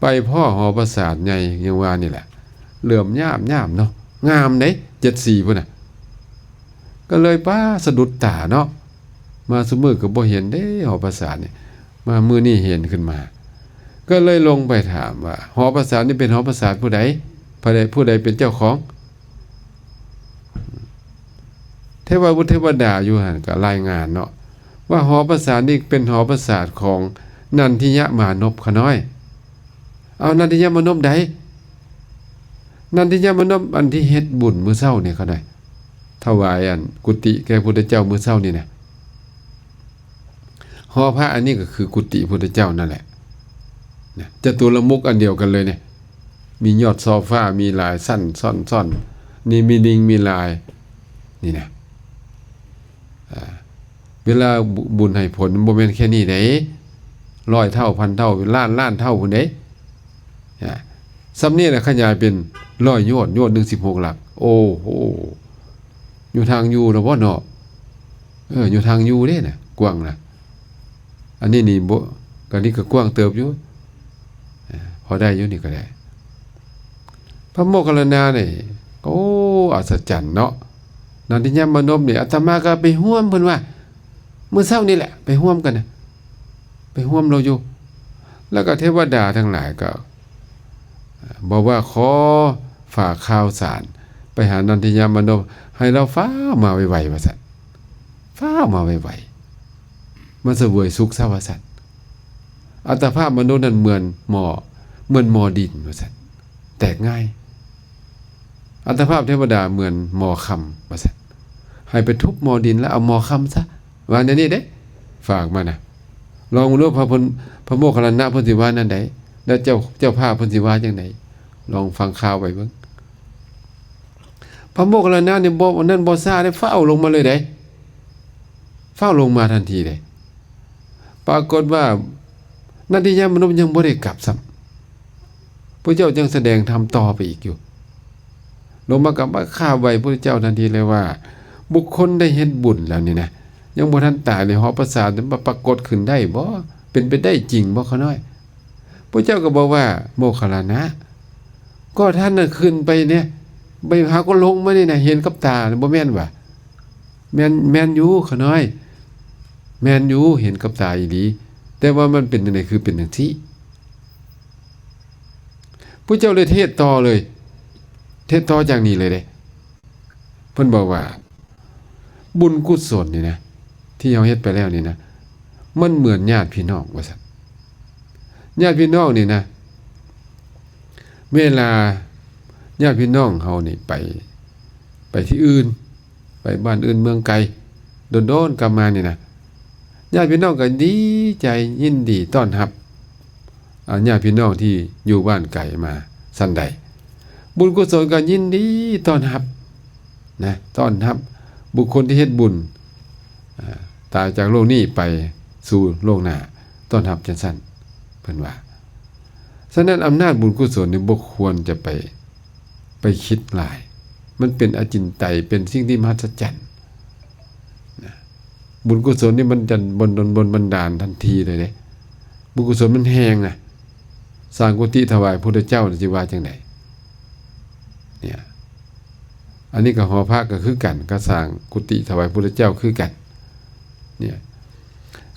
ໄປພໍ້ຫໍປາສາດໃຫຍ່ ຍັງວ່ານີ້ແຫຼະ, ເຫຼື້ອມຍາບໆເນາະ, ງາມເດ້ ເຈັດສີພຸ້ນນະ. ກໍເລີຍປ້າສະດຸດຕາເນາະ, ມາຊຸມື້ກໍບໍ່ເຫັນເດ້ ຫໍປາສາດນີ້, ມາມື້ນີ້ເຫັນຂຶ້ນມາ. ກໍເລີຍລົງໄປຖາມວ່າ ຫໍປາສາດນີ້ເປັນຫໍປາສາດຜູ້ໃດ? ຜູ້ໃດ ຜູ້ໃດເປັນເຈົ້າຂອງ? ເທວະບຸດເທວະດາຢູ່ຫັ້ນກໍລາຍງານເນາະ ວ່າຫໍປາສາດນີ້ເປັນຫໍປາສາດຂອງນັນທິຍະມານົບຂ້ານ້ອຍ. ເອົາ ນັນທິຍະມານົບໃດ? ນັນທິຍະມານົບອັນທີ່ເຮັດບຸນມື້ເຊົ້ານີ້ຂ້ານ້ອຍ, ຖວາຍອັນກຸຕິແກ່ພຸດທະເຈົ້າມື້ເຊົ້ານີ້ນະ. ຫໍພະອັນນີ້ກໍຄືກຸຕິພຸດທະເຈົ້ານັ້ນແຫຼະນະ, ຈະຕຸລະມຸກອັນດຽວກັນເລີຍນີ້, ມີຍອດຊໍ່ຟ້າ ມີຫຼາຍຊັ້ນຊ້ອນໆ ນີ້ມີລິງມີລາຍນີ້ນະ. ອາ ເວລາບຸ ບຸນໃຫ້ຜົນມັນບໍ່ແມ່ນແຄ່ນີ້ເດ້, ຮ້ອຍເທົ່າ ພັນເທົ່າ ລ້ານລ້ານເທົ່າພຸ້ນເດ້. ອາ ສ່ຳນີ້ລະຂະຫຍາຍເປັນຮ້ອຍໂຍດ, ໂຍດໜຶ່ງສິບຫົກຫຼັກ. ໂອ້ໂຫ ຢູ່ທາງຢູ່ລະບໍ່ເນາະ? ເອີ ຢູ່ທາງຢູ່ເດ້ນະ, ກວ້າງນະ. ອັນນີ້ນີ້ບໍ່ ກະນີ້ກະກວ້າງເຕີບຢູ່, ເອີ ພໍໄດ້ຢູ່ນີ້ກະໄດ້. ພະໂມກຄັນລານະນີ້ ໂອ້ ອັດສະຈັນເນາະ, ນັນທິຍະມານົບນີ້ ອາດຕະມາກໍໄປຮ່ວມ ເພິ່ນວ່າ ມື້ເຊົ້ານີ້ແຫຼະ ໄປຮ່ວມກັນນະ, ໄປຮ່ວມລາວຢູ່. ແລ້ວກໍເທວະດາທັງຫຼາຍກໍບອກວ່າ ຂໍຝາກຂ່າວສານໄປຫານັນທິຍະມານົບ ໃຫ້ລາວຟ້າວມາໄວໆ ວ່າຊັ້ນ, ຟ້າວມາໄວໆ ມາສະເຫວີຍສຸກຊະ ວ່າຊັ້ນ. ອັດຕະພາບມະນຸດນັ້ນເໝືອນໝໍ້ ເໝືອນໝໍ້ດິນ ວ່າຊັ້ນ, ແຕກງ່າຍ. ອັດຕະພາບເທວະດາເໝືອນໝໍ້ຄຳ ວ່າຊັ້ນ, ໃຫ້ໄປທຸບໝໍ້ດິນແລ້ວເອົາໝໍ້ຄຳຊະ ວ່າແນວນີ້ເດ້, ຝາກມານະ. ລອງເບິ່ງດູ ພະເພິ່ນ ພະໂມກຄັນລານະເພິ່ນຊິວ່າແນວໃດ ແລ້ວເຈົ້າ ເຈົ້າພາບເພິ່ນຊິວ່າຈັ່ງໃດ, ລອງຟັງຂ່າວໄວ້ເບິ່ງ. ພະໂມກຄັນລານະນີ້ບໍ່ ອັນນັ້ນບໍ່ຊ້າເດ້, ຟ້າວລົງມາເລີຍເດ້, ຟ້າວລົງມາທັນທີເດ້. ປາກົດວ່າ ນັນທິຍະມານົບຍັງບໍ່ໄດ້ກັບຊ້ຳ, ພະເຈົ້າຍັງສະແດງທຳຕໍ່ໄປອີກຢູ່. ລົງມາກໍມາຄາບໄຫວ້ພະເຈົ້າທັນທີເລີຍວ່າ ບຸກຄົນໄດ້ເຮັດບຸນແລ້ວນີ້ນະ ຍັງບໍ່ທັນຕາຍເລີຍ, ຫໍປາສາດມາປາກົດຂຶ້ນໄດ້ບໍ່? ເປັນໄປໄດ້ຈິງບໍ່ ຂ້ານ້ອຍ? ພະເຈົ້າກໍບອກວ່າ ໂມກຄັນລານະ ກໍທ່ານນະຂຶ້ນໄປເນຍ ໄປຫາກໍລົງມານີ້ນະ ເຫັນກັບຕາ ບໍ່ແມ່ນຫວາ? ແມ່ນ ແມ່ນຢູ່ ຂ້ານ້ອຍ, ແມ່ນຢູ່ ເຫັນກັບຕາອີ່ຫຼີ, ແຕ່ວ່າມັນເປັນຈັ່ງໃດ ຄືເປັນຈັ່ງຊີ້? ພະເຈົ້າເລີຍເທດຕໍ່ເລີຍ, ເທດຕໍ່ຈາກນີ້ເລີຍເດ້. ເພິ່ນບອກວ່າ ບຸນກຸສົນນີ້ນະ ທີ່ເຮົາເຮັດໄປແລ້ວນີ້ນະ ມັນເໝືອນຍາດພີ່ນ້ອງ ວ່າຊັ້ນ. ຍາດພີ່ນ້ອງນີ້ນະ ເວລາຍາດພີ່ນ້ອງເຮົານີ້ໄປ ໄປທີ່ອື່ນ ໄປບ້ານອື່ນເມືອງໄກ, ດົນໆກັບມານີ້ນະ ຍາດພີ່ນ້ອງກໍດີໃຈຍິນດີຕ້ອນຮັບ ອາ ຍາດພີ່ນ້ອງທີ່ຢູ່ບ້ານໄກມາຊັ້ນໃດ ບຸນກຸສົນກໍຍິນດີຕ້ອນຮັບນະ ຕ້ອນຮັບບຸກຄົນທີ່ເຮັດບຸນ ອາ ຕາຍຈາກໂລກນີ້ໄປສູ່ໂລກໜ້າ ຕ້ອນຮັບຈັ່ງຊັ້ນ ເພິ່ນວ່າ. ສະນັ້ນອຳນາດບຸນກຸສົນນີ້ບໍ່ຄວນຈະໄປ ໄປຄິດຫຼາຍ ມັນເປັນອະຈິນໄຕ ເປັນສິ່ງທີ່ມະຫັດສະຈັນນະ. ບຸນກຸສົນນີ້ມັນຈະດົນ ດົນບັນດານທັນທີເລີຍເດ້ ບຸນກຸສົນມັນແຮງນະ. ສ້າງກຸຕິຖວາຍພຸດທະເຈົ້າ ຊິວ່າຈັ່ງໃດເນຍ? ອັນນີ້ກໍຫໍພະກໍຄືກັນ ກໍສ້າງກຸຕິຖວາຍພຸດທະເຈົ້າຄືກັນເນຍ.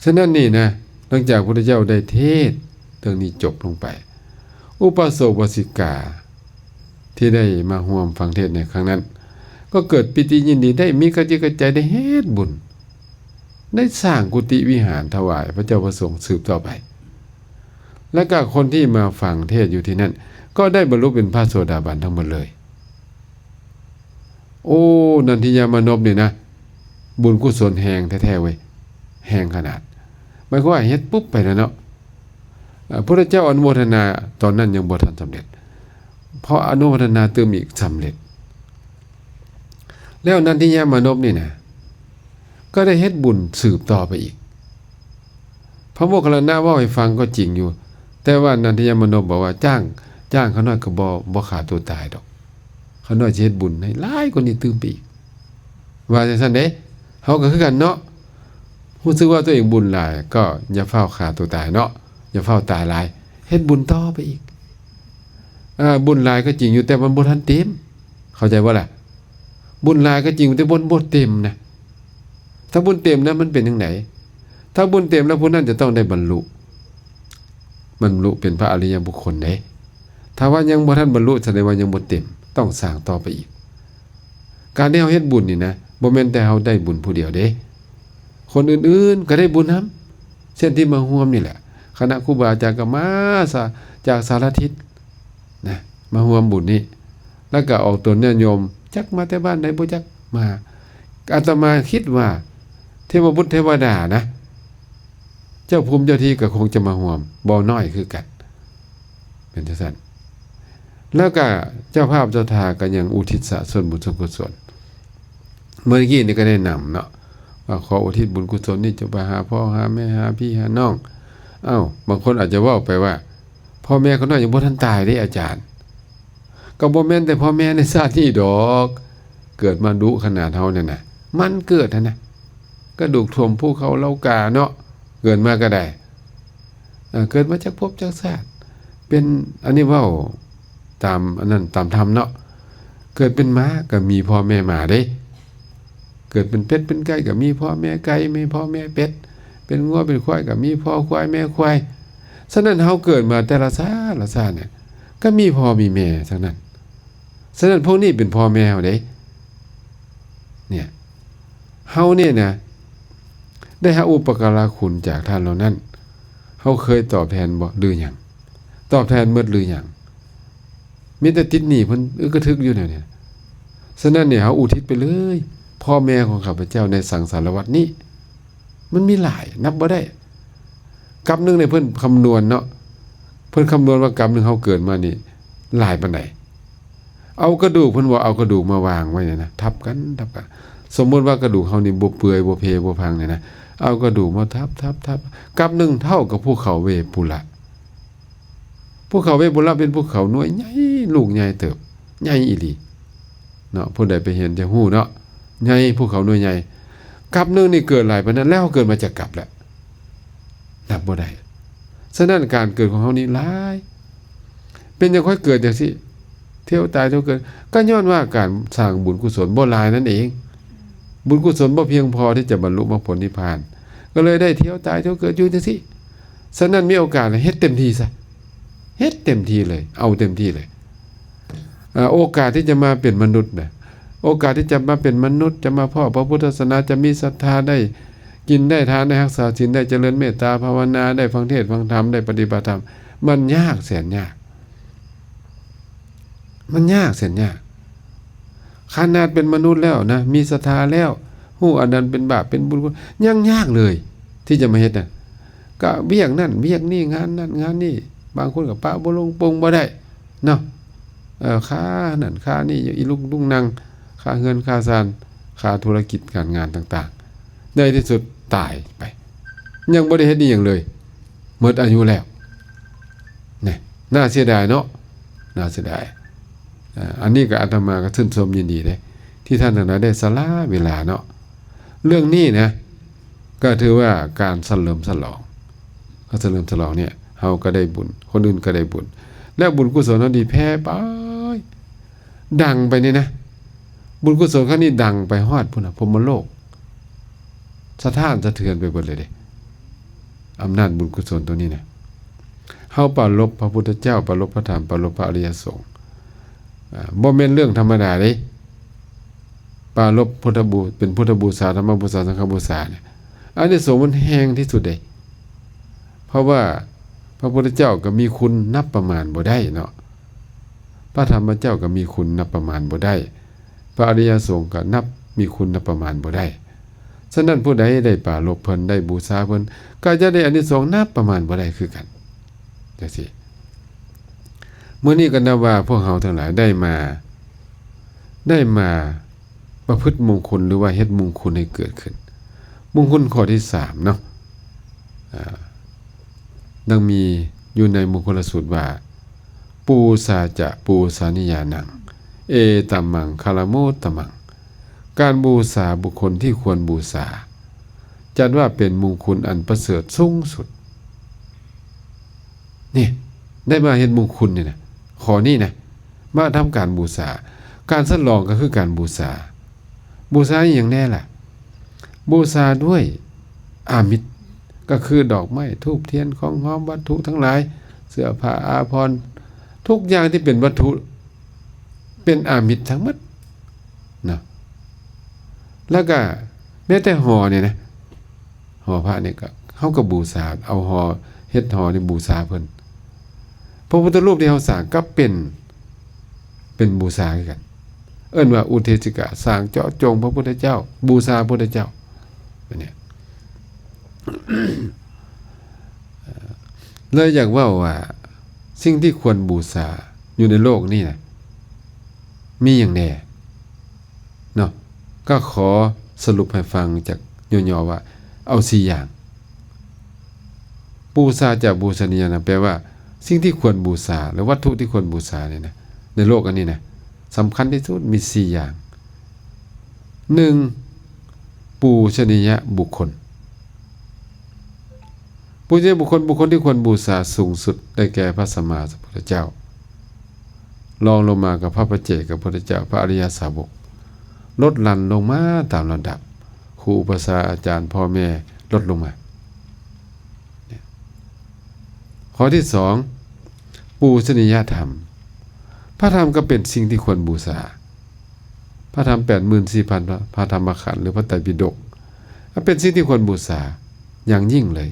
ສະນັ້ນນີ້ນະ ຫຼັງຈາກພຸດທະເຈົ້າໄດ້ເທດເລື່ອງນີ້ຈົບລົງໄປ ອຸປາສົກ ອຸປາສິກາ ທີ່ໄດ້ມາຮ່ວມຟັງເທດໃນຄັ້ງນັ້ນ ກໍເກີດປີຕິຍິນດີ ໄດ້ມີກະຈິດກະໃຈ ໄດ້ເຮັດບຸນ ໄດ້ສ້າງກຸຕິວິຫານຖວາຍພະເຈົ້າພະສົງສືບຕໍ່ໄປ ແລະ ກໍຄົນທີ່ມາຟັງເທດຢູ່ທີ່ນັ້ນ ກໍໄດ້ບັນລຸເປັນພະໂສດາບັນທັງໝົດເລີຍ. ໂອ້ ນັນທິຍະມານົບນີ້ນະ ບຸນກຸສົນແຮງແທ້ໆເວີຍ ແຮງຂະໜາດ ໝາຍຄວາມວ່າເຮັດປຸບໄປແລ້ວເນາະ. ເອີ ພຸດທະເຈົ້າອະນຸໂມທະນາ ຕອນນັ້ນຍັງບໍ່ທັນສຳເລັດ ພໍອະນຸໂມທະນາຕື່ມອີກ ສຳເລັດ. ແລ້ວນັນທິຍະມານົບນີ້ນະ ກໍໄດ້ເຮັດບຸນສືບຕໍ່ໄປອີກ. ພະໂມກຄັນລານະເວົ້າໃຫ້ຟັງກໍຈິງຢູ່ ແຕ່ວ່ານັນທິຍະມານົບບອກວ່າ ຈ້າງ ຈ້າງຂ້ານ້ອຍກໍບໍ່ ບໍ່ຂ້າຕົວຕາຍດອກ ຂ້ານ້ອຍຊິເຮັດບຸນໃຫ້ຫຼາຍກວ່ານີ້ຕື່ມໄປອີກ ວ່າຈັ່ງຊັ້ນເດ້. ເຮົາກໍຄືກັນເນາະ ຮູ້ສຶກວ່າຕົວເອງບຸນຫຼາຍ ກໍຢ່າຟ້າວຂ້າຕົວຕາຍເນາະ ຢ່າຟ້າວຕາຍຫຼາຍ ເຮັດບຸນຕໍ່ໄປອີກ. ອາ ບຸນຫຼາຍກໍຈິງຢູ່ ແຕ່ມັນບໍ່ທັນເຕັມ ເຂົ້າໃຈບໍ່ລະ? ບຸນຫຼາຍກໍຈິງ ແຕ່ບໍ່ ບໍ່ເຕັມນະ. ຖ້າບຸນເຕັມນະ ມັນເປັນຈັ່ງໃດ? ຖ້າບຸນເຕັມແລ້ວ ຜູ້ນັ້ນຈະຕ້ອງໄດ້ບັນລຸ ບັນລຸເປັນພະອະລິຍະບຸກຄົນເດ້. ຖ້າວ່າຍັງບໍ່ທັນບັນລຸ ສະແດງວ່າຍັງບໍ່ເຕັມ ຕ້ອງສ້າງຕໍ່ໄປອີກ. ການທີ່ເຮົາເຮັດບຸນນີ້ນະ ບໍ່ແມ່ນແຕ່ເຮົາໄດ້ບຸນຜູ້ດຽວເດ້ ຄົນອື່ນໆກໍໄດ້ບຸນນຳ ເຊັ່ນທີ່ມາຮ່ວມນີ້ແຫຼະ ຄະນະຄູບາອາຈານກໍມາ ສາ ຈາກສາລະທິດນະ ມາຮ່ວມບຸນນີ້ ແລ້ວກໍອອກຕົນຍາດໂຍມ ຈັກມາແຕ່ບ້ານໃດບໍ່ຈັກມາ. ອາດຕະມາຄິດວ່າເທວະບຸດເທວະດານະ ເຈົ້າພູມເຈົ້າທີ່ກໍຄົງຈະມາຮ່ວມບໍ່ໜ້ອຍຄືກັນ ເປັນຈັ່ງຊັ້ນ. ແລ້ວກະເຈົ້າພາບເຈົ້າທ່າກໍຍັງອຸທິດສະສ່ວນບຸນສ່ວນກຸສົນ ເມື່ອກີ້ນີ້ກໍແນະນຳເນາະ ວ່າຂໍອຸທິດບຸນກຸສົນນີ້ຈະໄປຫາພໍ່ຫາແມ່ ຫາພີ່ຫານ້ອງ. ເອົ້າ ບາງຄົນອາດຈະເວົ້າໄປວ່າ ພໍ່ແມ່ຂ້ານ້ອຍຍັງບໍ່ທັນຕາຍເດ້ອາຈານ. ກໍບໍ່ແມ່ນແຕ່ພໍ່ແມ່ໃນຊາດນີ້ດອກ ເກີດມາດຸຂະໜາດເຮົານັ້ນນະ ມັນເກີດຫັ້ນນະ ກະດູກຖ້ວມພູເຂົາເຫຼົ່າກາເນາະ ເກີດມາກໍໄດ້ ເອີ ເກີດມາຈັກພົບຈັກຊາດ ເປັນ ອັນນີ້ເວົ້າຕາມອັນນັ້ນຕາມທຳເນາະ ເກີດເປັນໝາກໍມີພໍ່ແມ່ໝາເດ້ ເກີດເປັນເປັດເປັນໄກ່ກໍມີພໍ່ແມ່ໄກ່ ມີພໍ່ແມ່ເປັດ ເປັນງົວເປັນຄວາຍກໍມີພໍ່ຄວາຍແມ່ຄວາຍ. ສະນັ້ນເຮົາເກີດມາແຕ່ລະຊາດລະຊາດນີ້ ກໍມີພໍ່ມີແມ່ທັງນັ້ນ. ສະນັ້ນພວກນີ້ເປັນພໍ່ແມ່ເຮົາເດ້ ເນຍ ເຮົານີ້ນະ ໄດ້ຮັບອຸປະກາລະຄຸນຈາກທ່ານເຫຼົ່ານັ້ນ ເຮົາເຄີຍຕອບແທນບໍ່ ຫຼືຫຍັງ? ຕອບແທນໝົດຫຼືຫຍັງ? ມີແຕ່ຕິດໜີ້ເພິ່ນອຶກກະທຶກຢູ່ແນວນີ້. ສະນັ້ນນີ້ ເຮົາອຸທິດໄປເລີຍ ພໍ່ແມ່ຂອງຂ້າພະເຈົ້າໃນສັງສາລະວັດນີ້ ມັນມີຫຼາຍ ນັບບໍ່ໄດ້. ກັບໜຶ່ງໃນເພິ່ນຄຳນວນເນາະ ເພິ່ນຄຳນວນວ່າກັບໜຶ່ງເຮົາເກີດມານີ້ຫຼາຍປານໃດ. ເອົາກະດູກ ເພິ່ນວ່າເອົາກະດູກມາວາງໄວ້ນີ້ນະ ທັບກັນ ທັບກັນ. ສົມມຸດວ່າກະດູກເຮົານີ້ບໍ່ເປື່ອຍ ບໍ່ເພ ບໍ່ພັງນີ້ນະ ເອົາກະດູກມາທັບ ທັບ ທັບ ກັບໜຶ່ງເທົ່າກັບພູເຂົາເວປຸລະ. ພູເຂົາເວປຸລະເປັນພູເຂົາໜ່ວຍໃຫຍ່ ລູກໃຫຍ່ເຕີບ ໃຫຍ່ອີ່ຫຼີເນາະ. ຜູ້ໃດໄປເຫັນຈະຮູ້ເນາະ ໃຫຍ່ ພູເຂົາໜ່ວຍໃຫຍ່. ກັບໜຶ່ງນີ້ເກີດຫຼາຍປານນັ້ນ ແລ້ວເຮົາເກີດມາຈັກກັບແລ້ວ? ນັບບໍ່ໄດ້. ສະນັ້ນການເກີດຂອງເຮົານີ້ຫຼາຍ. ເປັນຫຍັງຂ້ອຍເກີດຈັ່ງຊີ້? ທ່ຽວຕາຍທ່ຽວເກີດ ກໍຍ້ອນວ່າການສ້າງບຸນກຸສົນບໍ່ຫຼາຍນັ້ນເອງ. ບຸນກຸສົນບໍ່ພຽງພໍທີ່ຈະບັນລຸມາຜົນນິບພານ ກໍເລີຍໄດ້ທ່ຽວຕາຍທ່ຽວເກີດຢູ່ຈັ່ງຊີ້. ສະນັ້ນມີໂອກາດເຮັດເຕັມທີ່ຊະ ເຮັດເຕັມທີ່ເລີຍ ເອົາເຕັມທີ່ເລີຍ. ເອີ ໂອກາດທີ່ຈະມາເປັນມະນຸດນະ ໂອກາດທີ່ຈະມາເປັນມະນຸດ ຈະມາພໍ້ພະພຸດທະສາສະໜາ ຈະມີສັດທາ ໄດ້ກິນໄດ້ທານ ໄດ້ຮັກສາສິນ ໄດ້ຈະເລີນເມດຕາພາວະນາ ໄດ້ຟັງເທດຟັງທຳ ໄດ້ປະຕິບັດທຳ ມັນຍາກແສນຍາກ. ມັນຍາກແສນຍາກ. ຂະໜາດເປັນມະນຸດແລ້ວນະ ມີສັດທາແລ້ວ ຮູ້ອັນນັ້ນເປັນບາບເປັນບຸນ ຍັງຍາກເລີຍທີ່ຈະມາເຮັດນະ. ກະວຽກນັ້ນວຽກນີ້ ງານນັ້ນງານນີ້ ບາງຄົນກະປະບໍ່ລົງ ປົງບໍ່ໄດ້ເນາະ. ເອີ ຄ່ານັ້ນຄ່ານີ້ ອີລຸງຕຸງນັງ ຄ່າເຮືອນຄ່າຊານ ຄ່າທຸລະກິດການງານຕ່າງໆ ໃນທີ່ສຸດຕາຍໄປ ຍັງບໍ່ໄດ້ເຮັດອີ່ຫຍັງເລີຍ ໝົດອາຍຸແລ້ວ. ນີ້ ໜ້າເສຍດາຍເນາະ ໜ້າເສຍດາຍ. ອາ ອັນນີ້ກໍອາດຕະມາກໍຊື່ນຊົມຍິນດີເດ້ ທີ່ທ່ານທັງຫຼາຍໄດ້ສະຫຼະເວລາເນາະ. ເລື່ອງນີ້ນະ ກໍຖືວ່າການສະເຫຼີມສະຫຼອງ ການສະເຫຼີມສະຫຼອງເນີ້ຍ ເຮົາກໍໄດ້ບຸນ ຄົນອື່ນກໍໄດ້ບຸນ ແລະ ບຸນກຸສົນເຮົານີ້ແຜ່ໄປ ດັງໄປນີ້ນະ ບຸນກຸສົນຄັ້ງນີ້ດັງໄປຮອດພຸ້ນນະ ພົມມະໂລກ ສະທ້ານສະເທືອນໄປເບິດເລີຍເດ້ ອຳນາດບຸນກຸສົນໂຕນີ້ນະ. ເຮົາປາລົບພະພຸດທະເຈົ້າ ປາລົບພະທຳ ປາລົບພະອະລິຍະສົງ ອາ ບໍ່ແມ່ນເລື່ອງທຳມະດາເດ້ ປາລົບພຸດທະບູ ເປັນພຸດທະບູຊາ ທຳມະບູຊາ ສັງຄະບູຊານີ້ ອານິສົງມັນແຮງທີ່ສຸດເດ້. ເພາະວ່າພະພຸດທະເຈົ້າກໍມີຄຸນນັບປະມານບໍ່ໄດ້ເນາະ ພະທຳມະເຈົ້າກໍມີຄຸນນັບປະມານບໍ່ໄດ້ ພະອະລິຍະສົງກໍນັບ ມີຄຸນນັບປະມານບໍ່ໄດ້. ສະນັ້ນ ຜູ້ໃດໄດ້ປາລົບເພິ່ນ ໄດ້ບູຊາເພິ່ນ ກໍຈະໄດ້ອານິສົງນັບປະມານບໍ່ໄດ້ຄືກັນ ຈັ່ງຊີ້. ມື້ນີ້ກໍນັບວ່າພວກເຮົາທັງຫຼາຍໄດ້ມາ ໄດ້ມາປະພຶດມຸງຄຸນ ຫຼືວ່າເຮັດມຸງຄຸນໃຫ້ເກີດຂຶ້ນ. ມຸງຄຸນຂໍ້ທີສາມເນາະ ອາ ດັ່ງມີຢູ່ໃນມຸງຄຸນລະສູດວ່າ ປູຊາຈະປູຊະນິຍານັງ ເອຕະມັງຄະລະມຸດຕະມັງ ການບູຊາບຸກຄົນທີ່ຄວນບູຊາ ຈັດວ່າເປັນມຸງຄຸນອັນປະເສີດສູງສຸດ. ນີ້ ໄດ້ມາເຮັດມຸງຄຸນນີ້ນະ ຂໍ້ນີ້ນະ ມາທຳການບູຊາ. ການສະຫຼອງກໍຄືການບູຊາ. ບູຊາອີ່ຫຍັງແນ່ລະ? ບູຊາດ້ວຍອາມິດ ກໍຄືດອກໄມ້ ທູບທຽນ ຂອງຫອມ ວັດຖຸທັງຫຼາຍ ເສື້ອຜ້າອາພອນ ທຸກຢ່າງທີ່ເປັນວັດຖຸ ເປັນອາມິດທັງໝົດເນາະ. ແລ້ວກະແມ້ແຕ່ຫໍນີ້ນະ ຫໍພະນີ້ກະ ເຮົາກະບູຊາ ເອົາຫໍ ເຮັດຫໍນີ້ບູຊາເພິ່ນ. ພະພຸດທະຮູບທີ່ເຮົາສ້າງກໍເປັນ ເປັນບູຊາຄືກັນ ເອີ້ນວ່າອຸເທດສິກະ ສ້າງເຈາະຈົງພະພຸດທະເຈົ້າ ບູຊາພະພຸດທະເຈົ້າ ອັນນີ້ ເລີຍຢາກເວົ້າວ່າ ສິ່ງທີ່ຄວນບູຊາຢູ່ໃນໂລກນີ້ນະ ມີຫຍັງແດ່ເນາະ? ກໍຂໍສະຫຼຸບໃຫ້ຟັງຈາກຫຍໍ້ໆວ່າ ເອົາສີ່ຢ່າງ. ປູຊາຈະປູຊະນິຍານະ ແປວ່າສິ່ງທີ່ຄວນບູຊາ ຫຼື ວັດຖຸທີ່ຄວນບູຊານີ້ນະ ໃນໂລກອັນນີ້ນະ ສຳຄັນທີ່ສຸດມີສີ່ຢ່າງ. ໜຶ່ງ ປູຊະນິຍະບຸກຄົນ. ປູຊະນິຍະບຸກຄົນ ບຸກຄົນທີ່ຄວນບູຊາສູງສຸດໄດ້ແກ່ພະສຳມາສຳພຸດທະເຈົ້າ, ລອງລົງມາກໍພະປັດເຈກະພຸດທະເຈົ້າ, ພະອະລິຍະສາວົກ, ລົດຫຼັ່ນລົງມາຕາມລຳດັບ, ຄູອຸປະຊາອາຈານ, ພໍ່ແມ່, ລົດລົງມາ. ຂໍ້ທີສອງ ປູຊະນິຍະທຳ. ພະທຳກໍເປັນສິ່ງທີ່ຄວນບູຊາ. ພະທຳແປດໝື່ນສີ່ພັນພະ ພະທຳມະຂັນ ຫຼື ພະໄຕປິດົກ ເປັນສິ່ງທີ່ຄວນບູຊາຢ່າງຍິ່ງເລີຍ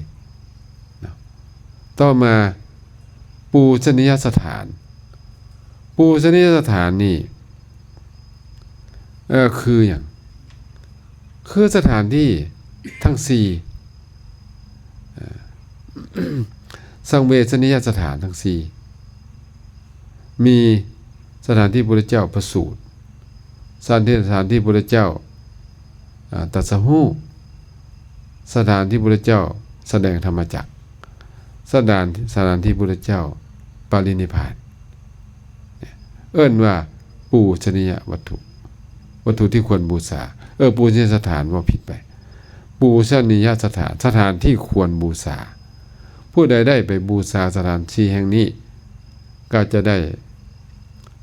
ເນາະ. ຕໍ່ມາ ປູຊະນິຍະສະຖານ. ປູຊະນິຍະສະຖານນີ້ ເອີ ຄືຫຍັງ? ຄືສະຖານທີ່ທັງສີ່ ເອີ ສັງເວຊະນິຍະສະຖານທັງສີ່ ມີສະຖານທີ່ພຸດທະເຈົ້າປະສູດ, ສະຖານທີ່ ສະຖານທີ່ພຸດທະເຈົ້າ ອາ ຕັດສະຮູ້, ສະຖານທີ່ພຸດທະເຈົ້າສະແດງທຳມະຈັກ, ສະຖານ ສະຖານທີ່ພຸດທະເຈົ້າປະລິນິບພານ. ເອີ້ນວ່າປູຊະນິຍະວັດຖຸ, ວັດຖຸທີ່ຄວນບູຊາ. ເອີ ປູຊະນິຍະສະຖານ ເວົ້າຜິດໄປ. ປູຊະນິຍະສະຖານ, ສະຖານທີ່ຄວນບູຊາ. ຜູ້ໃດໄດ້ໄປບູຊາສະຖານທີ່ແຫ່ງນີ້ ກໍຈະໄດ້